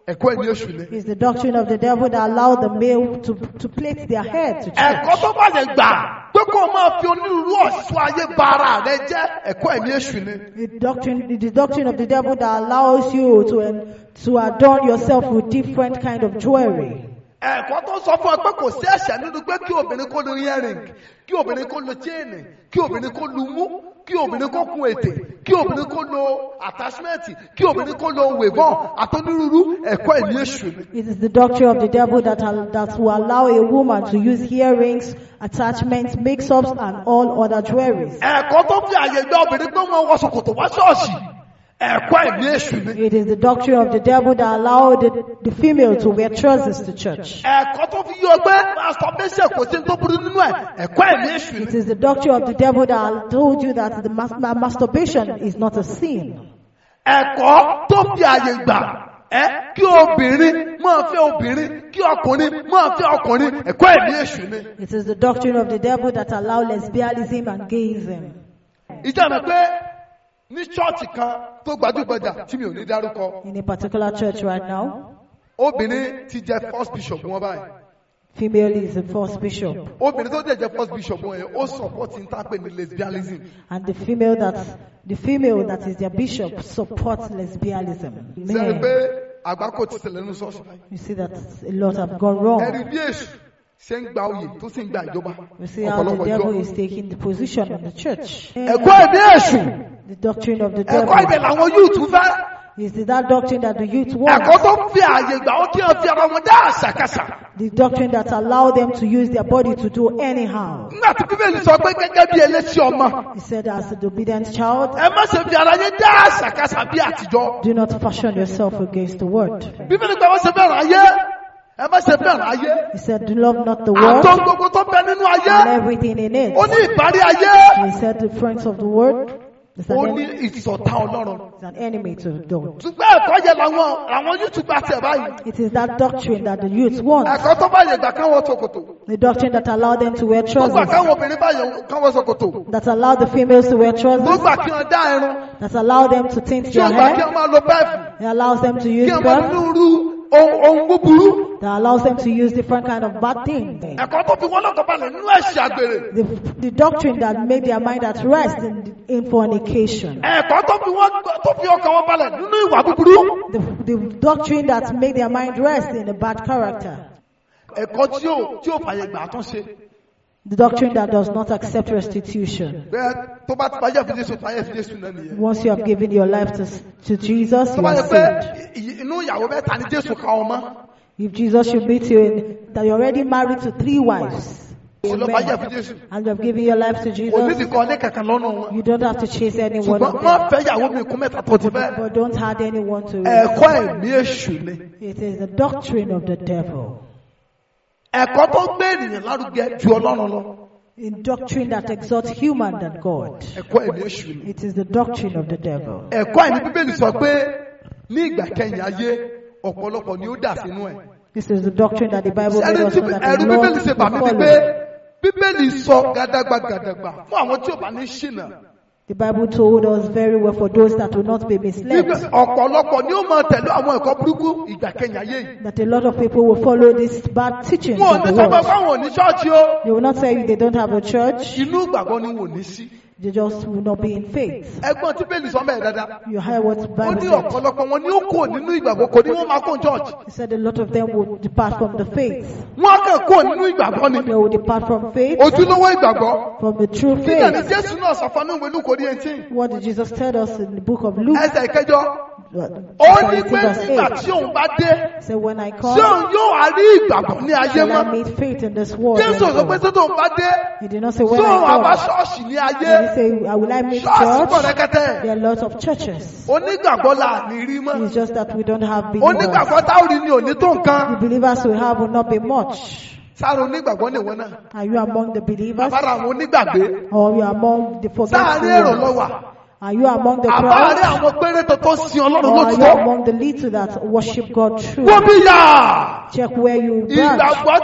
Ẹ̀kọ́ ẹ̀mí èṣù ni. It's the doctrine of the devil that allows the male to plait their hair to Ẹ̀kọ́ church. tó fàyè gbà pé kó o máa fi onírúurú ọ̀ṣọ́ ayé ba ara rẹ jẹ́. Ẹ̀kọ́ ẹ̀mí èṣù ni. The doctrine of the devil that allows you to adorn yourself with different kind of jewelry. Ẹ̀kọ́ tó sọ fún ọ pé kò sí ẹ̀ṣẹ̀ nínú pé kí obìnrin kó lo earring, kí obìnrin kó lo chain, kí obìnrin kó lu mú, kí obìnrin kó kun ètè, kí obìnrin kó lo attachment, kí obìnrin kó lo weave-on àtonírúurú. Ẹ̀kọ́ ẹ̀mí èṣù ni. It is the doctrine of the devil that will allow a woman to use earrings, attachments, mix-ups, and all other jewelries. Ẹ̀kọ́ tó fi àyè gba obìnrin pé wọ́n wọ ṣòkòtò wá ṣọ́ọ̀ṣì. Ẹ̀kọ́ ẹ̀mí èṣù ni. It is the doctrine of the devil that allow the female to wear trousers to church. Ẹ̀kọ́ tó fi yí ọ pé masturbation kò sí tó burú nínú ẹ̀. Ẹ̀kọ́ ẹ̀mí èṣù ni. It is the doctrine of the devil that told you that the masturbation is not a sin. Ẹ̀kọ́ tó fi àyè gbà ẹ́ kí obìnrin máa fẹ́ obìnrin, kí ọkùnrin máa fẹ́ ọkùnrin. Ẹ̀kọ́ ẹ̀mí èṣù ni. It is the doctrine of the devil that allow lesbianism and gayism. Ìjà mi pé ní ṣọ́ọ̀ṣì kan tó gbajúgbajà tí mi ò ní dárúkọ, In a particular church right now, obìnrin ti jẹ first bishop wọn báyìí. female is the first bishop. Obìnrin tó dẹ̀ jẹ́ first bishop wọn yẹn, ó support n tá pè ní lesbianism. And the female that is their bishop supports lesbianism. Sẹ́ni Man, pé àgbákò ti ṣẹlẹ̀ nínú ṣọ́ọ̀ṣì báyìí. you see that a lot have gone wrong. Ẹ̀rí bí èṣù ṣe ń gba oyè tó sì ń gba ìjọba You see how the ọ̀pọ̀lọpọ̀ devil ìjọ. is taking the position in the church. Ẹ̀kọ́ ẹ̀mí èṣù. The doctrine of the Ẹ̀kọ́ ibẹ̀ devil làwọn youth fẹ́. is that doctrine that the youth want. Ẹ̀kọ́ tó fi àyè gbà wọ́n kí wọ́n fi ara wọn dá àṣàkáṣà. The doctrine that allow them to use their body to do anyhow. Nígbà tí Bíbélì sọ pé gẹ́gẹ́ bí elétí ọmọ, He said, as an obedient child, ẹ má ṣe fi ara yín dá àṣàkáṣà bí àtijọ́. do not fashion yourself against the word. Bíbélì pé wọ́n ṣe fẹ́ràn ayé. Ẹ má ṣe fẹ́ràn ayé. He said, do love not the world Àtọ́ gbogbo tó bẹ nínú ayé. and everything in it. Ó ní ìbárí ayé. He said, the friends of the world is an Ó ní enemy, ìṣọ̀tá Ọlọ́run. is an enemy to God. Ṣùgbọ́n ẹ̀kọ́ yẹn làwọn àwọn youth gba tiẹ̀ báyìí. It is that doctrine that the youth want. Ẹ̀kọ́ tó bá yẹ gbà káwọn ṣòkòtò. The doctrine that allow them to wear Tó gbà trousers. káwọn obìnrin báyẹn káwọn ṣòkòtò. That allow the females to wear Tó trousers. gbà kí wọ́n dá irun. That allow them to tint Tí their ó gbà kí hair. wọ́n máa lo bẹ́ẹ̀fù. That allows them to Kí use wọ́n máa perf. nírú ohun búburú. That allows them to use different kind of bad things. Ẹ̀kọ́ tó fi wọ́n lọ́kàn balẹ̀ nínú ẹ̀ṣẹ̀ àgbèrè. The doctrine that made their mind at rest in fornication. Ẹ̀kọ́ tó fi wọ́n tó fi ọkàn wọn balẹ̀ nínú ìwà búburú. The doctrine that made their mind rest in a bad character. Ẹ̀kọ́ tí ò fàyè gbà àtúnṣe. The doctrine that does not accept restitution. Bẹ́ẹ̀ tó bá ti fàyè fi Jésù fàyè fi Jésù náà nìyẹn. Once you have given your life to Jesus, Tó you bá are yẹ pé saved. inú ìyàwó mẹ́ta ni Jésù ká ọmọ. If Jesus should meet you in, that you're already married to three wives, Òun lọ fàyè fi Jésù. and you have given your life to Kò Jesus, nídìí kan ní kankan lọ́nà wọn. you don't have to chase any one Ṣùgbọ́n of má them. fẹ́ ìyàwó mi kún mẹ́ta tó ti fẹ́. But don't add anyone to it. Ẹ̀kọ́ ẹ̀mí èṣù ni. It is the doctrine of the devil. Ẹ̀kọ́ tó gbé ènìyàn lárugẹ ju Ọlọ́run lọ. A doctrine that exalts human than God. Ẹ̀kọ́ ẹ̀mí èṣù ni. It is the doctrine of the devil. Ẹ̀kọ́ ẹ̀mí Bíbélì sọ pé ní ìgbà kẹyìn ayé ọ̀pọ̀lọpọ̀ ni ó dà sínú ẹ̀. This is the doctrine that the Bible made Ẹni us tí know that ẹ̀rù the Bíbélì Lord ṣe bà mí will ni pé follow. Bíbélì sọ gàdàgbà gàdàgbà fún àwọn tí ò bá ní ṣìnà. The Bible told us very well for those that will not be misled, Wípé ọ̀pọ̀lọpọ̀ ni ó máa tẹ̀lé àwọn ẹ̀kọ́ burúkú ìgbà kẹyìn ayé yìí. that a lot of people will follow these bad teachings Wọn ò of ní the sọ pé world. fáwọn ò ní ṣọ́ọ̀ṣì o. They will not tell you they don't have a church. Inú ìgbàgbọ́ ni wọn ò ní sí. They just will not be in faith. Ẹgbọ́n tí Bíbélì sọ mẹ́ẹ̀ dáadáa. You hear what the Ó Bible ní said. ọ̀pọ̀lọpọ̀ wọn ni ó kúrò nínú ìgbàgbọ́, kò ní wọ́n máa kó church. He said a lot of them will depart from the faith. Wọ́n á kàn kúrò nínú ìgbàgbọ́ ni. They will depart from faith, Ojúlówó ìgbàgbọ́. from the true Nígbà ní faith. Jésù náà sọ fún ìwé Lúkù orí 18. What did Jesus tell us in the book of Luke? Ẹsẹ̀ ìkẹjọ. Ó ní 17 pé verse nígbà 8. tí òun bá dé, He said, when I ṣé come, òun yóò wá rí ìgbàgbọ́ ní ayé shall I mọ́? meet faith in this world? Jésù sọ pé anymore? tó tóun bá dé, He did not say when ṣé òun I àbá come. ṣọ́ọ̀ṣì ní ayé? He didn't say, will I meet Ṣọ́ọ̀ṣì pọ̀ church? rẹ́kẹ́tẹ́. There are lots of churches. Onígbàgbọ́ là ní rí mọ́. It's just that we don't have believers. Onígbàgbọ́ táwọn rí ni ò ní tó nǹkan. The believers we have will not be much. Sára onígbàgbọ́ nìwọ náà. Are you among the believers Bàbára àwọn onígbàgbé. or you are among the Sáàárín èrò forgetful lọ ones? wà. Are you among the Àbáàrí crowd? àwọn péréte tó sin Ọlọ́run Or are you lótìtọ́. among the little that worship God truly? Wọ́n bí yà. Check where you branch. Ìgbàgbọ́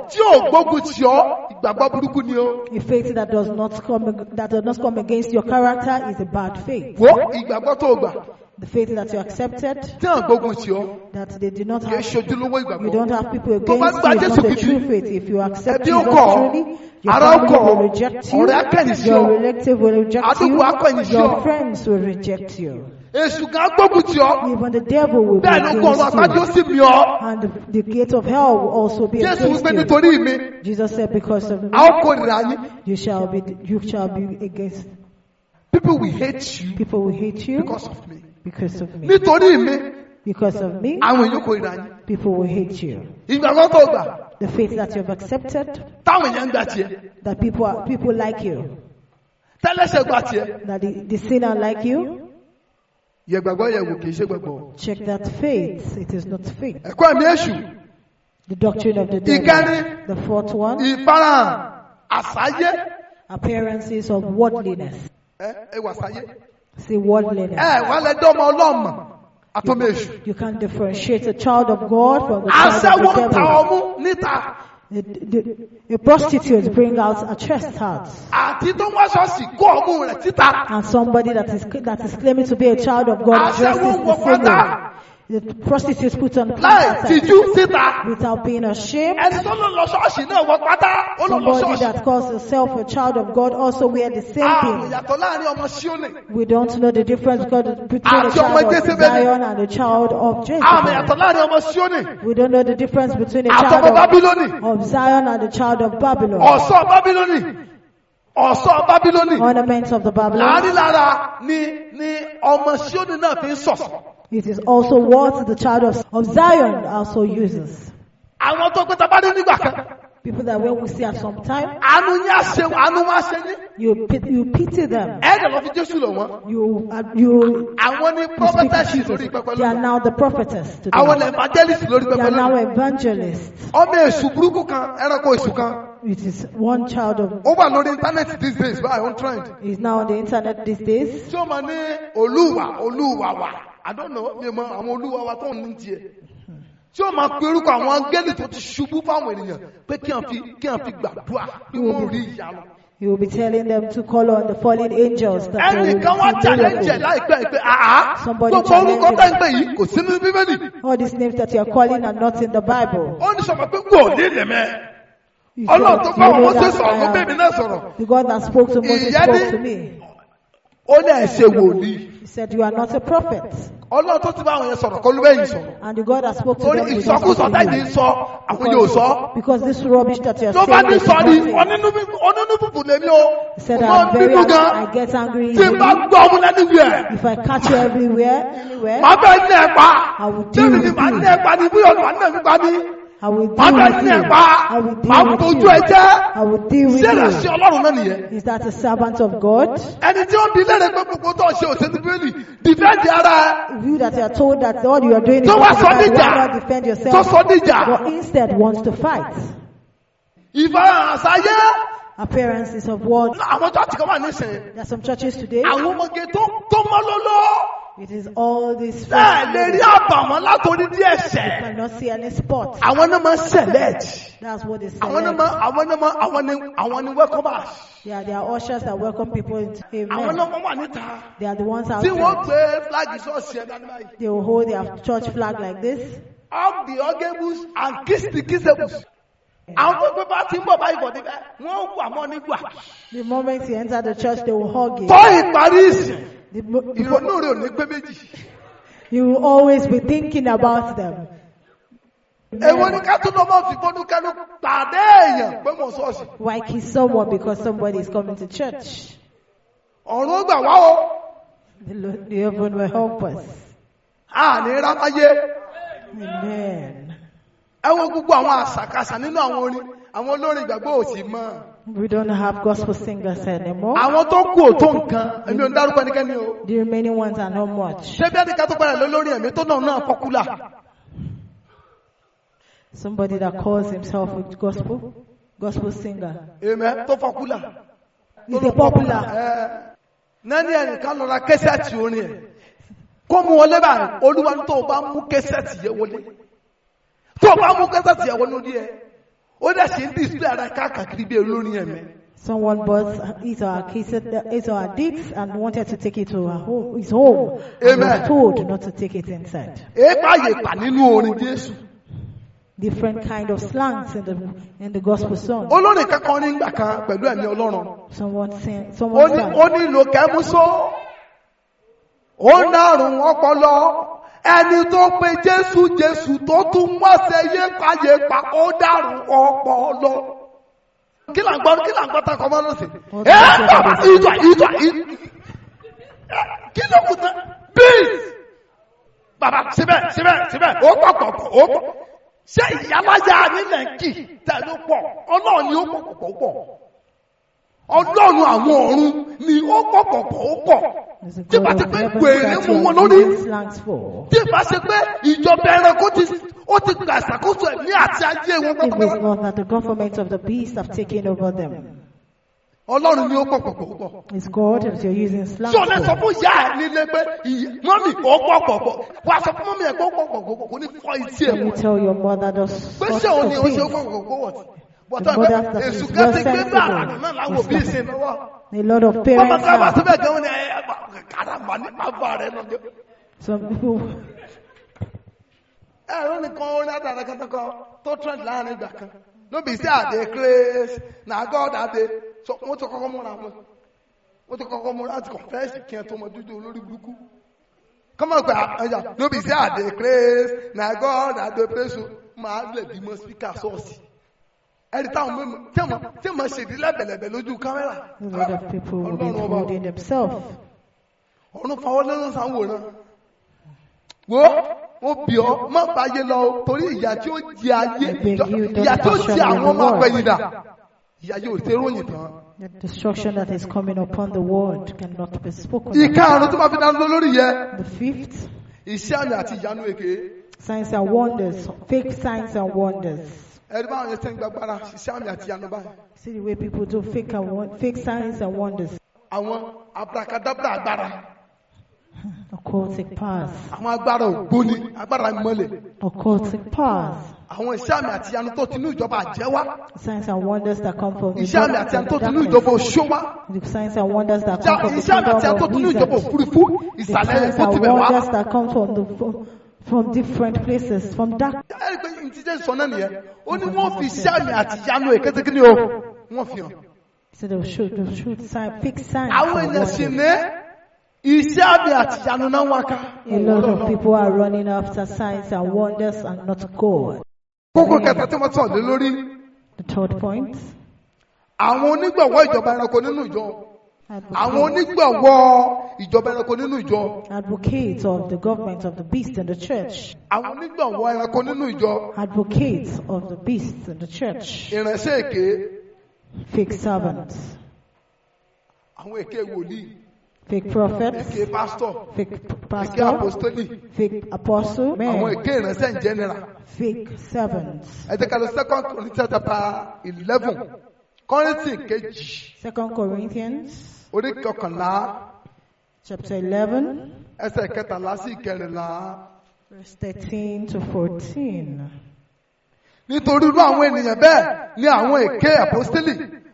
tí ò gbógun tì ọ́, ìgbàgbọ́ burúkú ni o. A faith that does not come against your character is a bad faith. Wo ìgbàgbọ́ tó gbà The faith that you accepted, tí à ń gbógun tì ọ́, that they did not kì í have, ṣojúlówó you ìgbàgbọ́. don't have people Tó bá against gba you, it's Jésù not a gidi, true faith. If you accept ẹbí ó Jesus kọ̀ ọ́, truly, your ará ó family kọ̀ will ọ́, reject you, ọ̀rẹ́ á kẹ̀yìn sí your ọ, relative will reject àdúgbò á kọ̀yìn you, sí your ọ, friends will reject you. èṣù kan á gbógun tì ọ́, Even the devil will be bẹ́ẹ̀ ló kọ̀ ọ̀run against àpájọ́ you. sì mì ọ́. And the gate of hell will also be Jésù against wípé you. nítorí mi, Jesus said, because of me, a ó kórìíra yín. you shall be against. People will hate you People will hate you because of me. because of me. Nítorí mi, Because of me, àwọn èèyàn kórìíra yín. people will hate you. Ìgbàgbọ́ tó gbà, The faith that you have accepted, táwọn èèyàn ń gbà tiẹ̀, that people like you, tẹ́lẹ̀ṣẹ̀ gbà tiẹ̀. that the sinner like you, Yẹ gbàgbọ́ yẹ̀ wò kì í ṣe gbàgbọ́. check that faith. It is not faith. Ẹ̀kọ́ ẹ̀mí èṣù, The doctrine of the devil. Ìkẹrin. The fourth one, ìfarahàn, àsáyé, appearances of worldliness. ẹ ẹ wà sáyé. See worldliness. Ẹ wà lẹ dọ́mọ ọlọ́mọ àtọmọ èṣù. You can differentiate a child of God from the child Aṣẹ́wó of the ń ta devil. ọmú níta. The prostitute bring out a chest heart. Àti tó ń wá ṣọ́ọ̀ṣì kó ọmú rẹ̀ síta. And somebody that is claiming to be a child of God Aṣẹ́wó dresses ń wọ the same pátá. way. The prostitutes put on Láì pants tìjú síta. without being ashamed. Ẹni tó ló lọ ṣọ́ọ̀ṣì náà wọ pátá. Ó lọ lọ Somebody ṣọ́ọ̀ṣì. that calls herself a child of God also wear the same Àmì thing. ìyàtọ̀ láàrin ọmọ Síónì. We don't know the difference between a Àti ọmọ child of Jésébélì. Zion and a child of Àmì Jezebel. ìyàtọ̀ láàrin ọmọ Síónì. We don't know the difference between a Àtọmọ child Bábílónì. of Zion and a child of Babylon. Ọ̀ṣọ́ Bábílónì. Ọ̀ṣọ́ Bábílónì. Ornaments of the Babylon. Láàrin lára ni ọmọ Síónì náà fi ń ṣọ̀ṣọ́. It is also what the child of Zion also uses. Àwọn tó gbé tabá ní nígbà kan. People that when we see at some time, Àánú yín á ṣe àánú wọn á ṣe yín. you pity them. Ẹ̀ẹ́dẹ̀ lọ fi Jésù lọ̀ wọ́n. You Àwọn ni you speak to prophetess Jesus. lórí pẹpẹ They are lónìí. now the prophetess today. Àwọn ni evangelist lórí They pẹpẹ are now lónìí. evangelists. Ọmọ èṣù burúkú kan, ẹranko èṣù kan. It is one child of Ó wà lórí íńtánẹ́ẹ̀tì these days báyìí, ó ń trend. is now on the internet these days. Tí ó máa ní olúwa, olúwa wa. I don't know, mi ò mọ àwọn olúwa wa tó ń ní tiẹ̀. Tí ó máa pe orúkọ àwọn angẹ́lì tó ti ṣubú fáwọn ènìyàn pé kí wọ́n fi gbàdúrà kí wọ́n rí ìyanu. He will be telling them to call on the fallen angels that they will Ẹnìkan wá receive challenge ẹ̀ miracles. láìpẹ́ yìí pé àá Somebody gbogbo orúkọ challenge tẹ́ ń pè yìí kò sí nínú Bíbélì. All these names that you are calling are not in the Bible. Ó ní sọ̀rọ̀ pé wò ní lẹ̀mẹ́. He said, Ọlọ́run tó "Do bá you wọn know Mósè that sọ̀rọ̀ ló I bẹ́ẹ̀ mi am náà sọ̀rọ̀. The God that spoke to Moses Ìyẹn spoke ní- to me. Ó ní ẹ̀ ṣe wòlíì. He said, "You are not a prophet." Ọlọ́run tó ti bá àwọn yẹn sọ̀rọ̀ kọ́ ló bẹ́yìn sọ̀rọ̀. And the God that spoke to Torí them did not ìsọkúsọ speak to tẹ́yìn you. ń sọ, àwọn yóò sọ. Because this rubbish that you are Tó bá saying ní is sọ ni, nothing. onínú fùfù lèmi o. He said, Mo máa I'm ń very, bínú gan. I get angry Tí n bá easily. gbọ́ ọmú lẹ́nu wẹ̀, If I catch you everywhere, anywhere, màá bẹ́ẹ̀ ní ẹ̀ pa. I will deal Tẹ́mi ni with màá you. ní ẹ̀ pa ni, bóyá ọ̀nà màá ní ẹ̀ pa ni. I will Màá deal bẹ́ẹ̀ with ní you. ẹ̀ pa. I will Màá deal with fojú you. ẹ jẹ́. I will deal with Ṣé ìránṣẹ́ you. Ọlọ́run náà nìyẹn? Is that a servant of God? Ẹni tí ó ń bi léèrè pé gbogbo tó ń ṣe òṣèlú Bíbélì, defend ara ẹ. You that you are told that all you are doing is Tó wá not sọ right, níjà. why not defend Tó yourself? sọ níjà. But instead wants to fight. Ìfarahàn àṣàyé. Appearances of what? Àwọn church kan wà nísìnyí. There are some churches today. Àwọn ọmọge tó mọ́ lóló. It is all this. Bẹ́ẹ̀ lè rí àbàwọ́n látòrí díẹ̀ ṣẹ̀. Cannot see any spot. Àwọn náà máa ń select. That's what they Àwọn náà select. máa àwọn náà máa àwọn ni àwọn ni welcomers. Yeah, they are ushers that welcome people into Àwọn Amen. náà máa wà níta. They are the ones Tí wọ́n outside. gbé flag ṣọ́ọ̀ṣì ẹ̀ dání báyìí. They will hold their church flag like this. Hug the huggables and kiss the kissables. Àwọn tó gbé bá ti ń bọ̀ báyìí bọ̀ níbẹ̀, wọ́n wà mọ́ nígbà. The moment you enter the church, they will hug you. Tọ́ ìparí ìsìn, The mo- ìrònú rẹ̀ ò ní pé méjì. You will always be thinking about them. Èwo ni ká tún lọ máa fi fọ́nú kẹ́nu pàdé èèyàn pé mò ń ṣọ́ọ̀ṣì? Why kiss someone because somebody is coming to church? Ọ̀run ó gbà wá o. The Lord, the heaven will help us. Àní rámáyé. Amen. Ẹ wo gbogbo àwọn àṣàkáṣà nínú àwọn orin, àwọn olórin ìgbàgbọ́ ò sì mọ̀. We don't have gospel singers anymore. Àwọn tó kù ò tó nǹkan, èmi ò ń dárúkọ ẹnikẹ́ni o. The remaining ones are not much. Ṣé bí ẹnìkan tó padà lólórin ẹ̀mí tó náà popular? Somebody that calls himself a gospel singer. Amen. Tó popular. Is a popular. Ẹ. Nání ẹnìkan lọ ra kẹ́sẹ̀tì orin ẹ̀. Kó mú wọlé báyìí, Olúwa ní tó o bá mú kẹ́sẹ̀tì yẹn wọlé. Tó o bá mú kẹ́sẹ̀tì yẹn wọlé orí ẹ̀. Ó dẹ̀ ṣe ń display ara káàkiri bí olórin ẹ̀mí. Someone bought his or her cassette, his or her discs and wanted to take it to her home, his home. And Amen. was told not to take it inside. Èèpà yèpà nínú orin Jésù. Different kind of slangs in the gospel song. Olórin kankan ní ìgbà kan pẹ̀lú ẹ̀mí Ọlọ́run. Someone sang, Ó someone ní sang. ó ní ìlò kẹ́músó. Ó nárùn ọpọlọ. Ẹni tó pe Jésù Jésù tó tún wá ṣe yépa yépa ó dàrún ọpọlọ. Kí là ń gbọ́ kí là ń gbọ́ takọ mọ́ lọ́sìn? Ẹ bàbá ìjọ ìjọ kí ló kù tán? Bíìs! Bàbá síbẹ̀ síbẹ̀ síbẹ̀ ó pọ̀ pọ̀ pọ̀ ó pọ̀. Ṣé ìyáláyà nílẹ̀ ń kì tẹ̀ ló pọ̀? Ọlọ́run ni ó pọ̀ pọ̀ pọ̀ pọ̀. Ọlọ́run àwọn ọ̀run ni ó pọ̀ pọ̀ pọ̀ ó pọ̀. There's a Tí bá God ti of pé heaven wèrè that mú you wọn are lórí. using slangs for. Tí bá ṣe pé ìjọba ẹranko ti ó ti gbà ìṣàkóso ẹ̀mí àti ayé wọn If it's pátápátá. not that the government of the beast have taken over them. Ọlọ́run ni ó pọ̀ pọ̀ pọ̀ pọ̀. It's God that you're using slangs Tí o lè sọ for. fún ìyá ẹ̀ nílé pé mọ́mì ó pọ̀ pọ̀ pọ̀. Wà á sọ fún mọ́mì ẹ̀ pé ó pọ̀ pọ̀ pọ̀ kò ní fọ́ etí ẹ̀ Can you wọ̀. tell your mother those Pé sorts ṣé òun ni of ó ṣe ó things? pọ̀ pọ̀ pọ̀ wọ̀ tí. The Bọ̀tọ̀ mother pé that èṣù is kan well ti gbé bá sensible. àrùn náà láwọn òbí ìsìn lọ́wọ́. A lot of Bọ́mọ parents ká bá now, síbẹ̀ gan-an ni ẹ kàràmà ní bàbá rẹ̀ lọ́jọ́. some people, Ẹ̀rọ nìkan orin àdàrà kan tó kọ tó trend láàrin ìgbà kan. No be say I dey craze, na God I dey. So wọ́n ti kọ́kọ́ múra wọn. Wọ́n ti kọ́kọ́ múra láti confess kí ẹ tó mọ dúdú olórí burúkú. Kọ́mọ̀ pé àyà no be say I dey craze, na God I dey praise o. Máa lè bímọ speaker sọ́ọ̀sì. Ẹ̀rí táwọn mímu tí mo ṣèdí lẹ́bẹ̀lẹ̀bẹ̀ lójú kámẹ́rà. a lot of people will be Ọlọ́run ọba. holding themselves. Ọ̀run fọwọ́ lẹ́nu sáwòrán. Wo ó bì ọ́ má báyé lọ o, torí ìyà tí ó jẹ ayé I beg you, don't ìyà tí ó jẹ usher àwọn me ọmọ the world. apẹ̀yìndà ìyà yóò ṣe ròyìn tán. The destruction that is coming upon the world cannot be spoken of. Ìkarùn tó máa fi dáná lórí yẹ The fifth, iṣẹ́ àmì àti ìyanu èké. signs and wonders, fake signs and wonders. Ẹni báwọn yẹn ṣe ń gbàgbára iṣẹ́ àmì àti ìyanu báyìí. See the way people do fake signs and wonders, Àwọn abracadabra agbára occultic powers, àwọn agbára ògbóni agbára ìmọ̀lẹ̀ occultic powers, àwọn iṣẹ́ àmì àti ìyanu tó tinú ìjọba àjẹ́ wá signs and wonders that come from the iṣẹ́ àmì àti ìyanu tó tinú darkness, ìjọba òṣó wá the signs and wonders that come from the iṣẹ́ àmì àti ìyanu tó kingdom tinú of ìjọba wizards, òfurufú the ìsàlẹ̀ signs tó and tibẹ̀ wá. wonders that come from different places, from dark. Ẹ̀rí pé ní ti Jésù sọ náà nìyẹn ó ní wọ́n fi iṣẹ́ àmì àti ìyanu èké tí kí ni o wọ́n fi hàn. So they'll shoot fake signs Àwọn and èèyàn sì wonders. ní iṣẹ́ àmì àti ìyanu náà wá ká. A lot of people are running after signs and wonders and not God. Kókó kẹta tí wọ́n sọ̀rọ̀ lé lórí The third point. àwọn onígbọ̀wọ́ ìjọba ẹranko nínú ìjọ àwọn onígbọ̀wọ́ ìjọba ẹranko nínú ìjọ Advocates of the government of the beast in the church. Àwọn onígbọ̀wọ́ ẹranko nínú ìjọ. Advocates of the beast in the church. Ìránṣẹ́ èké. Fake servants. Àwọn èké wòlíì. Fake prophets. Èké pásítọ̀. Fake Èké pastor. àpòstólì. Fake apostle. Àwọn Men. èké ìránṣẹ́ in general. Fake servants. Ẹ jẹ́ ká lọ Second Corinthians chapter 11, Kọ́ríńtì kejì Second Corinthians orí kọkànlá chapter 11 ẹsẹ̀ kẹtàlá sí ìkẹrìnlá. verse 13 to 14. Nítorí irú àwọn ènìyàn bẹ́ẹ̀ ni àwọn èké àpọ́stélì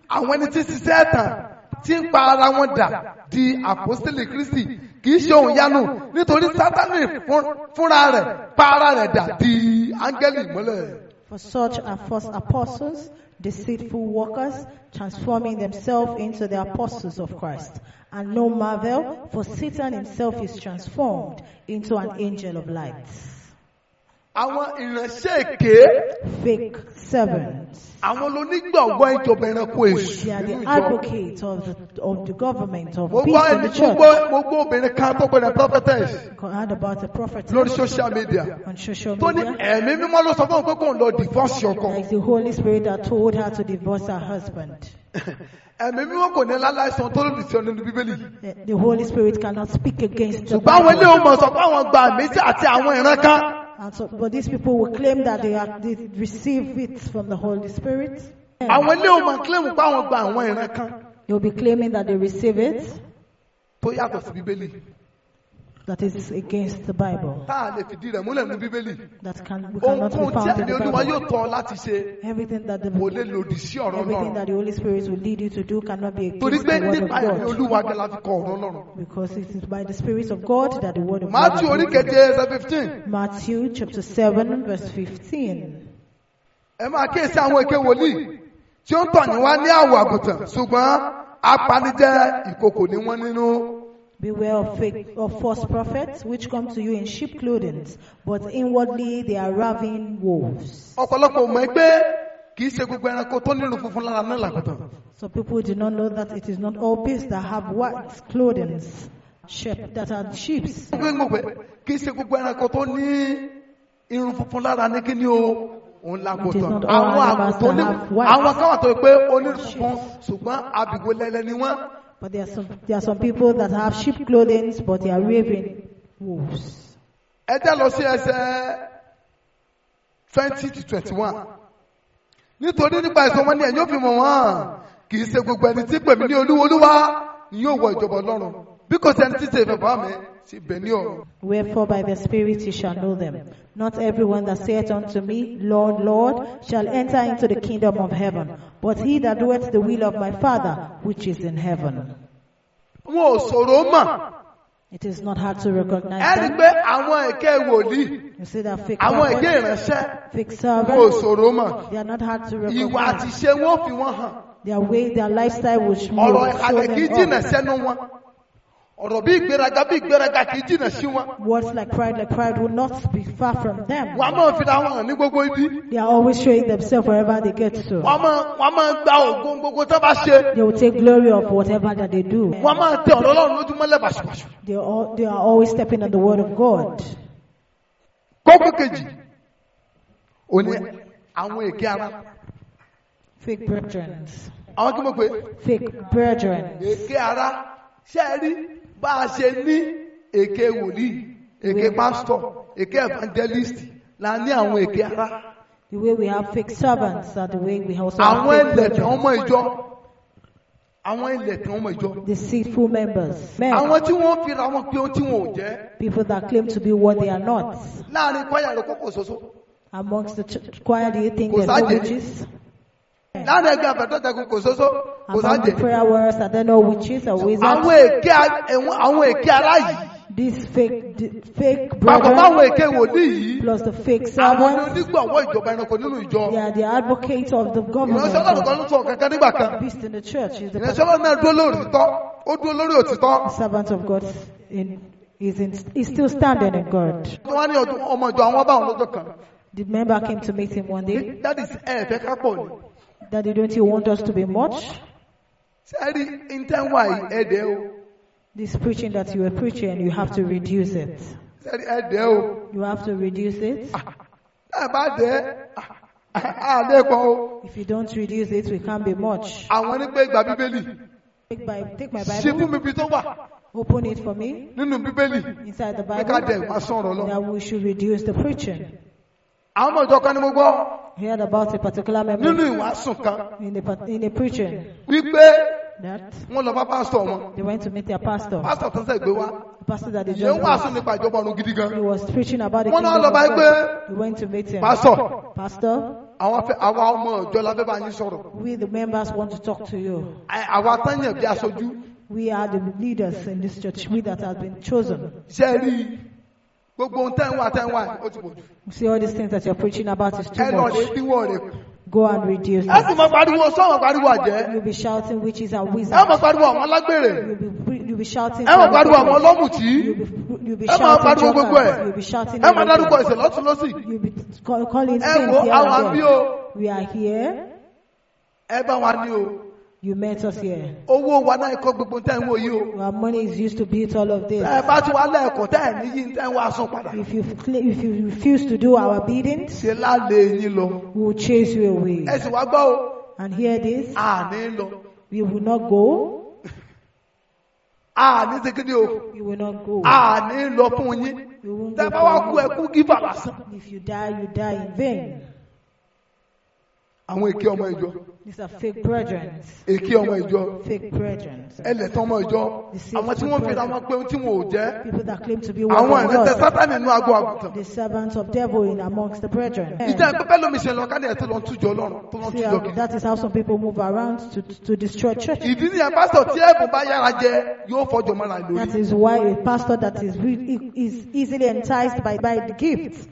àwọn ẹni tí ń ṣiṣẹ́ ẹ̀tàn tí ń pa ara wọn dà di àpọ́stélì Kristi. Kì í ṣe ohun ìyanu nítorí Sátánì fúnra rẹ̀ pa ara rẹ̀ dà di áńgẹ́lì ìmọ́lẹ̀. For such are false apostles, deceitful workers, transforming themselves into the apostles of Christ. And no marvel, for Satan himself is transformed into an angel of light. Àwọn ìránṣẹ́ èké Fake servants. àwọn onígbọ̀wọ́ ìjọba ẹranko èṣù They are nínú the ìjọ. advocates of the government of Mo beast gbọ́ in the ẹni mo church. gbọ́ mo gbọ́ obìnrin kan tó pè ní prophetess I heard about a prophet lórí social media on social tó ní media. ẹ̀mí mímọ́ ló sọ fún òun pé kóun lọ divorce ọkọ. Like the Holy Spirit that told her to divorce her husband. Ẹ̀mí mímọ́ kò ní láláìsàn tó lòdì sí ọ nínú Bíbélì. The Holy Spirit cannot speak against the Ṣùgbọ́n àwọn ilé Bible. ọmọ sọ pé àwọn gba àmì sí àti àwọn ìran kan. And so, but these people will claim that they receive it from the Holy Spirit. Àwọn ilé ọmọ claim pé àwọn gba àwọn ìran kan. They'll be claiming that they receive it. tó yàtọ̀ sí Bíbélì, that is against the Bible, tá a lè fìdí rẹ̀ múlẹ̀ nínú Bíbélì. that can we cannot be Ohunkóhun tí found in ẹ̀mí the Olúwa Bible. yóò tọ́ ọ láti ṣe Everything that the kò lè lòdì sí ọ̀rọ̀ everything Ọlọ́run. that the Holy Spirit will lead you to do cannot be Torí against pé the word nípa ẹ̀mí of God. Olúwa gan la fi kọ ọ̀rọ̀ Ọlọ́run. Because it is by the Spirit of God that the word of God Matthew is orí written. keje ẹsẹ̀ 15. Matthew chapter 7 verse 15. Ẹ máa kíyèsí àwọn èké wòlíì tí ó ń tọ̀ yín wá ní àwọ̀ àgùntàn, ṣùgbọ́n apanijẹ́ ìkookò ni wọ́n nínú. Beware of fake of false prophets which come to you in sheep clothing, but inwardly they are ravening wolves. Ọ̀pọ̀lọpọ̀ mọ̀ pé kì í ṣe gbogbo ẹranko tó nírun funfun lára náà làgùntàn. Some people do not know that it is not all beasts that have white clothing, sheep that are sheep. Gbogbo pé kì í ṣe gbogbo ẹranko tó ní irun funfun lára ní kíni o, òun It is làgùntàn. not all Àwọn animals àgùntàn ní that have white. àwọn kan wà tó pé onírun funfun, ṣùgbọ́n abìwò lẹ́lẹ́ ni wọ́n. But there are some people that have sheep clothing, but they are ravening wolves. Ẹ jẹ́ lọ sí ẹsẹ̀ 20 to 21. Nítorí nípa èso wọn ni ẹ̀yin ó fi mọ̀ wọ́n. Kì í ṣe gbogbo ẹni tí pè mí ní Olúwa, Olúwa ni yóò wọ ìjọba Ọlọ́run, bí kò sí ẹni tí ṣe ìfẹ́ Bàbá mi tí ń bẹ ní ọ̀run. Wherefore by the Spirit you shall know them. Not everyone that saith unto me, Lord, Lord, shall enter into the kingdom of heaven, but he that doeth the will of my Father which is in heaven. Wọn ò ṣòro mọ̀. It is not hard to recognize Ẹ rí i them. Pé àwọn èké wòlíì, You see that fake àwọn èké prophets, ìránṣẹ́, fake wọn ò servants, ṣòro mọ̀. they are not hard to Ìwà àti recognize. ìṣe wọn ò fi wọn hàn. Their way, their lifestyle will show Ọ̀rọ̀ ìhàlẹ̀ kì í them jìnà up. sẹ́nu wọn. Ọ̀rọ̀ bí ìgbéraga bí ìgbéraga kì í jìnà sí wọn. Words like pride will not be far from them. Wọ́n á máa fira wọn hàn ní gbogbo ibi. They are always showing themselves wherever they get to. Wọ́n á máa gba ògo gbogbo tó bá ṣe. They will take glory of whatever that they do. Wọ́n á máa tẹ ọ̀rọ̀ Ọlọ́run lójúmọ́lẹ̀ bàṣubàṣu. They are always stepping on the word of God. Kókó kejì ò ní àwọn èké ara. Fake brethren. Àwọn kí mo pè é? Fake brethren. Èké ara. Ṣé ẹ rí bá a ṣe ní èké wòlíì, èké pásítọ̀, èké evangelist, la ní àwọn èké ara. The way we have fake servants are the way we also have Àwọn fake ẹlẹ̀tàn brethren. ọmọ ìjọ. Àwọn ẹlẹ̀tàn ọmọ ìjọ. Deceitful members. Men, Àwọn tí wọ́n fira wọn pé ohun tí wọn ò jẹ́. people that claim to be what they are not. Láàrin kwaya rẹ̀ kókò ṣoṣo. Amongst the choir, do you think Kò there's no sájẹ́. witches? Láàrin ẹgbẹ́ àfẹ́tọ́jẹ̀kùn kò ṣoṣo, kò Among the sájẹ́. prayer warriors, are there no witches or wizards? Àwọn èké ara yìí. These fake Papọ̀ brethren máwọn èké wòlíì yìí. plus the fake Àwọn servants, onígbọ̀wọ́ ìjọba ẹranko nínú ìjọ. they are the advocates of the government. Ìránṣẹ́ Ọlọ́run kan ló sọ kankan nígbà kan. Beast in the church is the Ìránṣẹ́ Ọlọ́run náà dúró lórí òtítọ́. Ó dúró lórí òtítọ́. servant of God is still standing in God. Wọ́n ní ọdún ọmọ ìjọ àwọn báwọn lọ́jọ́ kan. The member came to meet him one day. Daddy, ẹ fẹ́ ká pọ̀ ni. Daddy, don't you want us to be much? Ṣé ẹ rí ìtẹ́wà yìí ẹ̀dẹ́ o? This preaching that you were preaching, you have to reduce it. Ṣé ẹ rí ẹ̀dẹ́ o? You have to reduce it. Ẹ bá dẹ́ àlẹ́ pọ̀ o. If you don't reduce it, we can't be much. Àwọn ní pé gba Bíbélì. Take my Ṣe fún Bible, mi bí tó wà open it for me nínú Bíbélì. inside the Pé ká dẹ̀ Bible wá sọ̀rọ̀ lọ. that we should reduce the preaching. Àwọn ọmọ ìjọ kan ní mo gbọ́ He heard about a particular member nínú ìwàásù kan in a preaching wípé that wọ́n lọ bá pásítọ̀ wọn. they went to meet their pastor. Pásítọ̀ tó ṣẹ̀ gbé wá. The pastor that they Ìyẹn just ń wàásù brought. nípa ìjọba ọ̀run gidi gan. He was preaching about the Wọ́n náà kingdom lọ of bá God. pé We went to meet him. Pásítọ̀, Pastor, àwọn fẹ́ àwa ọmọ ìjọ la fẹ́ bá yín sọ̀rọ̀. we the members want to talk to you. Àwa tán yàn bí aṣojú. We are the leaders in this church, we that have been chosen. Ṣé ẹ rí i? Gbogbo ohun tẹ́ ń wá tẹ́ ń wá ó ti pọ̀ jù. You see, all these things that you're preaching about is too Ẹ lọ much. lè díwọ́ rẹ̀ kù. Go and reduce Ẹ sì it. máa pariwo sọ́wọ́n pariwo àjẹ́. You'll be shouting witches and Ẹ máa wizards. pariwo àwọn alágbèrè. You'll be shouting. Ẹ máa pariwo àwọn ọlọ́mùtí. You'll be Ẹ máa shouting pariwo gbogbo ẹ̀. jokers. You'll be shouting Ẹ máa dárúkọ everything. ẹ̀ṣẹ̀ lọ́tún lọ́sì. You'll be calling Ẹ sins wo here àwọn and àbí there. o. We are here. Ẹ bá wa ní o. You met us here. Owó wa náà kọ́ gbogbo tẹ́ ń wò yìí o. Our money is used to build all of this. Ẹ bá ti wá lẹ́ẹ̀kọ́ tẹ́ ẹ̀ níyì tẹ́ ń wá sún padà. If you refuse to do our biddings, Ṣe lálẹ́ yín lọ. we will chase you away. Ẹ sì wá gbọ́ o. And hear this, Àní lọ. we will not go. Àní ṣe kíni o. We will not go. Àní lọ fún yín. We won't Tẹ́ go bá wá for kú you. ẹ kú gífà lásán. If you die, you die in vain. Àwọn èké ọmọ ìjọ. These are fake brethren. Èké ọmọ ìjọ. Fake brethren. Ẹlẹ́tàn ọmọ ìjọ. Àwọn tí wọ́n fira wọn pé ohun tí wọn ò jẹ́. People that claim to be one Àwọn of ìrẹsẹ̀ God. Sátánì nínú agbo àgùntàn. The servants of devil in amongst the brethren. Ìjà pẹ́pẹ́ lómi ṣe lọ kádìí ẹ̀ tó lọ ń tújọ Ọlọ́run tó lọ ń See tújọ how, kiri. that is how some people move around to destroy churches. Ìdí nìyẹn pásítọ̀ tí ẹ̀bùn bá yára jẹ yóò fọjọ́ mọ́ra lórí. That is why a pastor that is easily enticed by the gifts,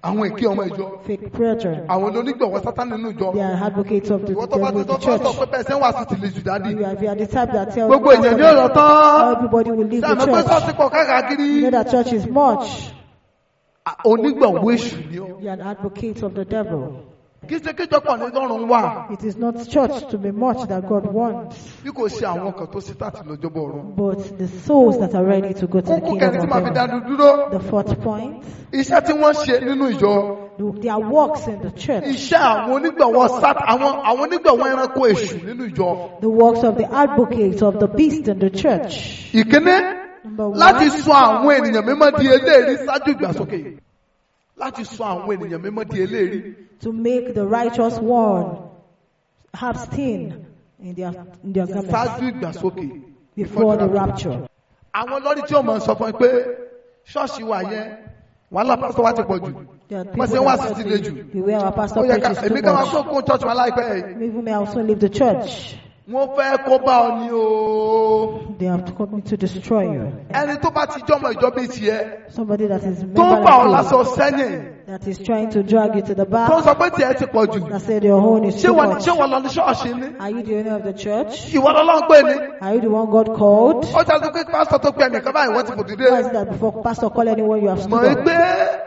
Àwọn èké ọmọ ìjọ. fake brethren, Àwọn onígbọ̀wọ́ Sátánì nínú ìjọ. they are advocates of the Ìwọ tó bá devil ti in the sọ pásítọ̀ church. pé bẹ́ẹ̀ sẹ́ ń wàásù ti le jù dádì. You are the type that tells Gbogbo èèyàn ní ọ̀rọ̀ tán. everybody will leave the Sàmì pé church. sọ́ọ̀sì pọ̀ káàkiri. You know that church is much. Onígbọ̀wọ́ èṣù ni ọ́. You are an advocate of the devil. Kì í ṣe kéjọpọ̀ ní Ọlọ́run wà. It is not church to be much that God wants, Bí kò ṣe àwọn kan tó ṣe tàti lọ́jọ́bọ̀ ọ̀run. but the souls that are ready to go to the Kókó kẹrin kingdom tí of màá fi heaven. dánu dúró. The fourth point, Iṣẹ́ tí wọ́n ṣe nínú ìjọ. their works in the church, Iṣẹ́ àwọn onígbọ̀wọ́ sát àwọn onígbọ̀wọ́ ẹranko èṣù nínú ìjọ. the works of the advocates of the beast in the church. Ìkíní Number one, láti sọ àwọn ènìyàn mímọ́ di eléèrí ṣáájú ìgbàsókè. Láti sọ àwọn ènìyàn mímọ́ di eléèrí. to make the righteous one abstain in their garments Ṣáájú ìgbàsókè. before the rapture. Àwọn lọ́rí tí ó mọ̀ sọ fún ẹ pé ṣọ́ọ̀ṣì wa yẹn wàhálà pásítọ̀ wa ti pọ̀ jù. There are Wọ́n people ṣe ń wá that sí ti le jù. beware our pastor Ó yẹ ká preaches èmi too ká máa much. kó kó church wa láìpẹ́ yìí. Even may also leave the church. Wọ́n fẹ́ kó bá ọ ní o. They have come to destroy you. Ẹni tó bá ti jọmọ ìjọ bíi tiẹ̀ Somebody that is tó ń member bà ọ́ like lásọ you, sẹ́yìn that is trying to drag you to the tó ń back, sọ pé tiẹ̀ ti pọ̀ jù. that said your own is Ṣé too wọ́n much. ṣé wọ́n lọ ní ṣọ́ọ̀ṣì ni? Are you the owner of the church? Ìwọ lọ́lọ́ ń pè ní. Are you the one God called? Ó ṣàtúntò pé pásítọ̀ tó pe ẹnìkan báyìí wọ́n ti fò dìde. Why is it that before pastor call anyone you have Mọ̀ stood ẹ́ up? pé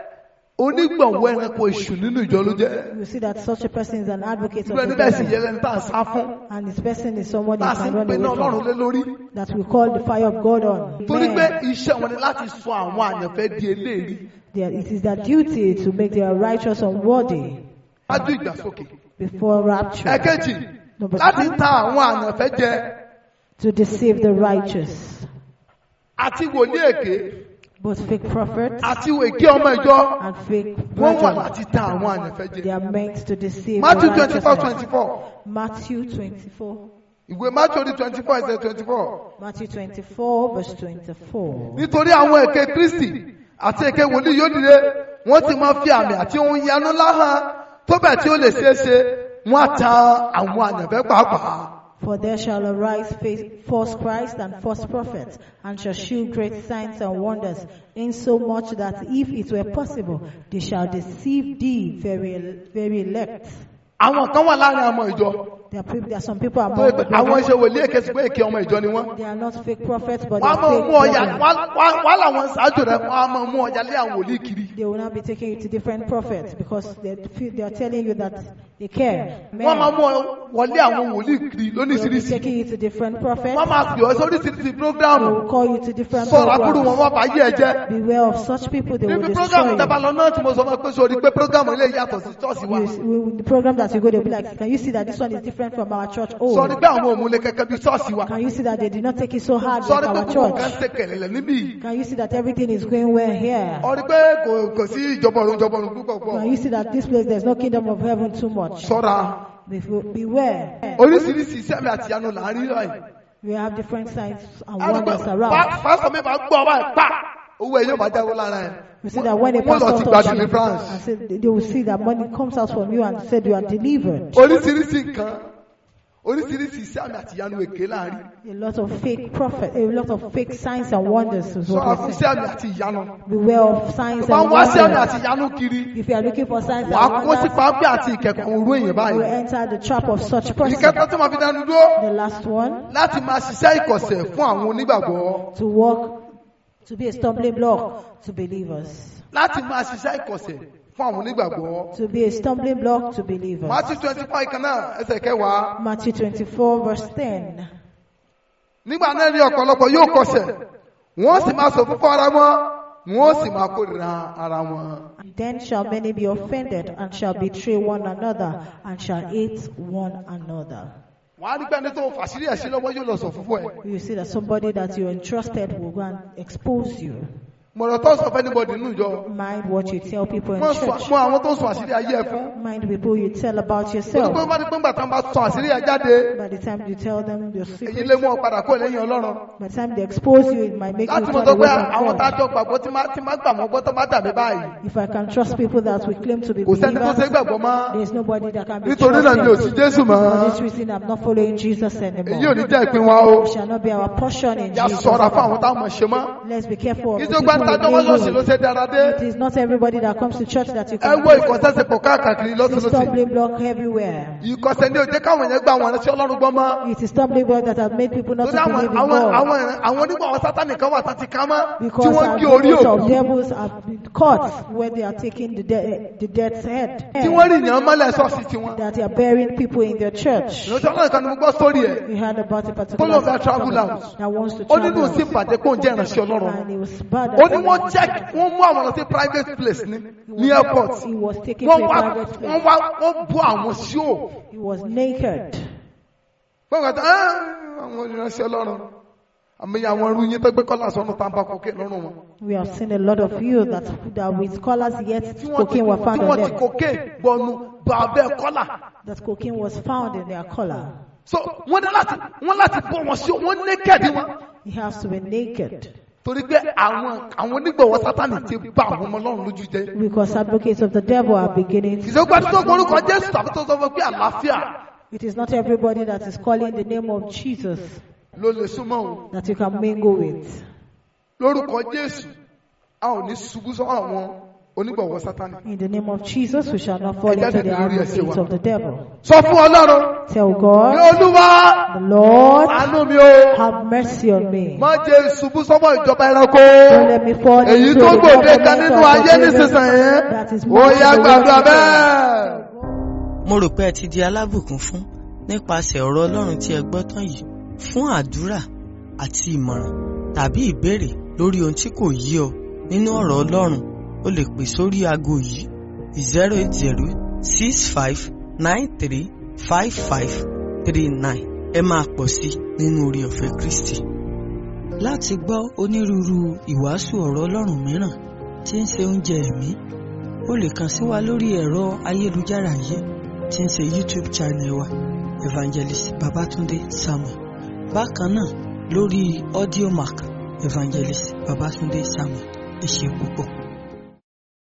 onígbọ̀wọ́ ẹranko èṣù nínú ìjọ ló jẹ́. You see that such a person is an advocate Irú of ẹni the bẹ́ẹ̀ sì devil, yẹ lẹ́ni tá à ń sá fún. and this person is someone Tá you a sì can ń run pe náà away Ọlọ́run from, lé lórí. that we call the fire of God on. Torí pé Amen. iṣẹ́ wọn ni láti sọ àwọn àyànfẹ́ di eléèrí. It is their duty to make their righteous unworthy Ṣáájú ìgbàsókè. before rapture, Ẹ̀kejì, Number láti two. ta àwọn àyànfẹ́ jẹ to deceive the righteous. àti wòlíì èké Both fake prophets àti èké ọmọ ìjọ and fake wọ́n wà brethren, láti ta àwọn àyànfẹ́ they jẹ. are meant to deceive Matthew the 24 righteousness. 24. Matthew 24. Ìwé Matthew orí 24 ẹsẹ̀ 24. Matthew 24 verse 24. Nítorí àwọn èké Kristi àti èké wòlíì yóò dìde, wọ́n ti máa fi àmì àti ohun ìyanu ńlá hàn tó bẹ́ẹ̀ tí ó lè ṣeé ṣe, wọ́n á tan àwọn àyànfẹ́ pàápàá. For there shall arise false Christ and false prophets, and shall shew great signs and wonders, insomuch that if it were possible, they shall deceive the very, very elect. Àwọn kan wà láàrin àwọn ìjọ There are some people tó among yẹ the pé àwọn brethren. iṣẹ́ wòlíì èké ṣùgbọ́n èké ọmọ ìjọ ni wọ́n. They are not fake prophets, but they Wọ́n á are máa fake mú ọya brethren. wọ́n làwọn ṣáájú rẹ̀ wọ́n á máa mú ọya lé àwọn wòlíì kiri. They will not be taking you to different prophets because they are telling you that they care. Wọ́n máa Men, mú ọ wọlé àwọn wòlíì kiri they will be lóníṣiríṣi. taking you to different prophets. Wọ́n máa pè ọ́ sóríṣiríṣi They prógráàmù. will call you to different Sọ̀rọ̀ àbúrò wọn programs. wọ́n bá yí ẹ jẹ́. Beware of such people, they will Níbi destroy prógráàmù you. tẹ́bà lọ náà tí mo sọ fún ẹ pé sórí pé prógráàmù ilé yàtọ̀ sí ṣọ́ọ̀ṣì wa. The program that you go, they'll be like, can you see that this one is different from our church? Oh, Sọ̀rọ̀ pé àwọn òmùlẹ̀ kẹ̀kẹ́ bí ṣọ́ọ̀ṣì wa. can you see that they did not take it so hard like Sọ̀rọ̀ pé our gbogbo nǹkan church? ṣe kẹ̀lẹ̀lẹ̀ níbí. Can you see that everything is going well here? Ọ̀rí pé kò sí ìjọba ọ̀run ìjọba ọ̀run púpọ̀ pọ̀. Can you see that this place there's no kingdom of heaven too much? Ṣọ́ra. Beware. Oríṣiríṣi iṣẹ́ mi àti ìyanu là ń rí báyìí. We have different signs and A rí pé wonders around. pásítọ̀ mi bá gbọ́ báyìí pa owó ẹ̀ yóò bá jáwó lára ẹ̀. We see that when a Wọ́n lọ pastor ti gba touches you deliverance. and say, they will see that money comes out from you and said you are delivered. Oríṣiríṣi nǹkan oríṣiríṣi iṣẹ́ àmì àti ìyanu èké láàrin. A lot of fake prophet, a lot of fake signs and wonders is Ṣọ́ra what fún we iṣẹ́ see. àmì àti ìyanu. Beware of signs Tó bá ń and wá iṣẹ́ àmì wonders. àti ìyanu kiri, If you are looking for signs wàá and kó sí wonders, pápẹ́ àti ìkẹ̀kùn orú èèyàn you will báyìí. enter the trap of such person. Ìkẹta tó máa fi dánu dúró The last one, láti máa ṣiṣẹ́ ìkọ̀sẹ̀ fún àwọn onígbàgbọ́. to walk, to be a stumbling block to believers. Láti máa ṣiṣẹ́ ìkọ̀sẹ̀ fún àwọn onígbàgbọ́. To be a stumbling block to believers. Matthew 24 ìkan náà ẹsẹ̀ kẹwàá. Matthew 24 verse 10. Nígbà náà ní ọ̀pọ̀lọpọ̀ yóò kọsẹ̀, wọ́n sì máa ṣòfófó ara wọn, wọ́n sì máa kórìíra ara wọn. Then shall many be offended and shall betray one another and shall hate one another. Wọ́n á rí pé ẹni tó fàṣírí ẹ̀ sí lọ́wọ́ yóò lọ ṣòfófó ẹ̀. You see that somebody that you entrusted will go and expose you. Mọ̀rọ̀ tó sọ fún anybody nínú ìjọ. Mind what you tell people in Mọ sọ church. mọ àwọn tó ń sọ àṣírí ayé ẹ fún. Mind people you tell about Torí pé yourself. wọ́n bá ní pé ńgbà tán bá sọ àṣírí ẹ jáde, By the time you tell them your èyí secret, lè mú ọ padà kúrò lẹ́yìn Ọlọ́run. by the time they expose you, it might make you Láti mọ̀ turn tó away pé from àwọn tá a God. jọ gbàgbọ́ tí máa gbà wọ́n gbọ́ tó bá dà mí báyìí. If I can trust people that we claim to be Kò sẹ́ni tó ṣe é believers, gbàgbọ́ mọ́. there is nobody that can be Nítorí náà mi ò sí trusted. Jésù For mọ́. this reason, I'm not following Jesus Èyí ò anymore. ní jẹ́ ìpín wa o. It shall not be our portion in Yà Jesus' sọ̀rọ̀ fún àwọn name. táwọn mọ̀ ṣe mọ́. Let's be careful of the Kí tó gbá people tájọ́ wọ́n we ṣọ́ọ̀ṣì ló mingle ṣe with. dára dé. It is not everybody that comes to church that you Ẹ can wo ìkọ̀sẹ́sẹ̀pọ̀ káàkiri The lọ́tún lọ́sì. stumbling block everywhere. Ìkọ̀sẹ̀ ní òjé káwọn yẹn gba àwọn ìránṣẹ́ Ọlọ́run gbọ́ mọ́. It is stumbling block that has made people not Torí to àwọn believe in àwọn God. àwọn àwọn onígbà àwọn sátánì kan wà tán ti ká mọ́ tí Because wọ́n ń gé orí advocates of òkú. devils have been caught when they are taking the dead's head. Tí wọ́n rìn yàn mọ́lẹ̀ ṣọ́ọ̀ṣì tiwọn. That they are burying people in their church. Ìránṣẹ́ Ọlọ́run kan ni mo gbọ́ sórí ẹ̀. We heard about a Tó particular lọ fẹ́ travel out. that wants to Ó nínú travel sí out. ìpàdé kó ń jẹ́ ìránṣẹ́ Ọlọ́run. And it was bad. Ó ní wọ́n check wọ́n mú àwọn lọ sí private place ní airport. He was taken to Wọ́n a wá private wọ́n place. wá wọ́n bú àwọn sí ò. He was naked. Wọ́n gbà tó àwọn ìránṣẹ́ Ọlọ́run. Àmì àwọn irú yín tó gbé kọ́là sọ́nù tá ń bá kókè lọ́rùn wọn. We have seen a lot of you that with collars yet Tí wọ́n ti cocaine were found tí on wọ́n ti them. kókè gbọnu bá abẹ́ kọ́là. That cocaine was found in their collar. So wọ́n dá láti wọ́n láti bọ́ wọn sí wọ́n naked wọn. He has to be naked. Torí pé àwọn onígbọ̀wọ́ Sátánì ti bá àwọn ọmọ Ọlọ́run lójú jẹ́. Because advocates of the devil are beginning to. Ìṣègùn àti tó gbórúkọ Jésù tàbí tó sọ fún pé àlàáfíà It is not everybody that is calling the name of Jesus ló lè súnmọ́ òun. that you can mingle with. Lórúkọ Jésù, a ò ní ṣubú sọ́wọ́ àwọn onígbọ̀wọ́ Sátánì. In the name of Jesus, we shall not fall Ẹ jáde into the lórí ẹsẹ̀ wa. advocates of the devil. Sọ fún Ọlọ́run Tell ní God, Olúwa, the Lord, àánú mi o. have mercy on me. Má jẹ́ ṣubú sọ́wọ́ ìjọba ẹranko. Don't let me fall Èyí into tó the gbòde kan government nínú of ayé the devil nísinsìnyí. that is Ó moving yá the world gbàdúrà today. bẹ́ẹ̀. Mo rò pé ẹ ti di alábùkún fún nípasẹ̀ ọ̀rọ̀ Ọlọ́run tí ẹ gbọ́ tán yìí. Fún àdúrà àti ìmọ̀ràn tàbí ìbéèrè lórí ohun tí kò yé ọ nínú ọ̀rọ̀ Ọlọ́run, o lè pè sórí aago yìí 08065935539. Ẹ máa pọ̀ sí nínú oore ọ̀fẹ́ Kristi. Láti gbọ́ onírúurú ìwàásù ọ̀rọ̀ Ọlọ́run mìíràn tí ń ṣe oúnjẹ ẹ̀mí, o lè kàn sí wa lórí ẹ̀rọ ayélujára yìí tí ń ṣe YouTube channel wa, Evangelist Babatunde Samuel. Bákan náà lórí Audiomack, Evangelist Babatunde Samuel. Ẹ ṣé púpọ̀.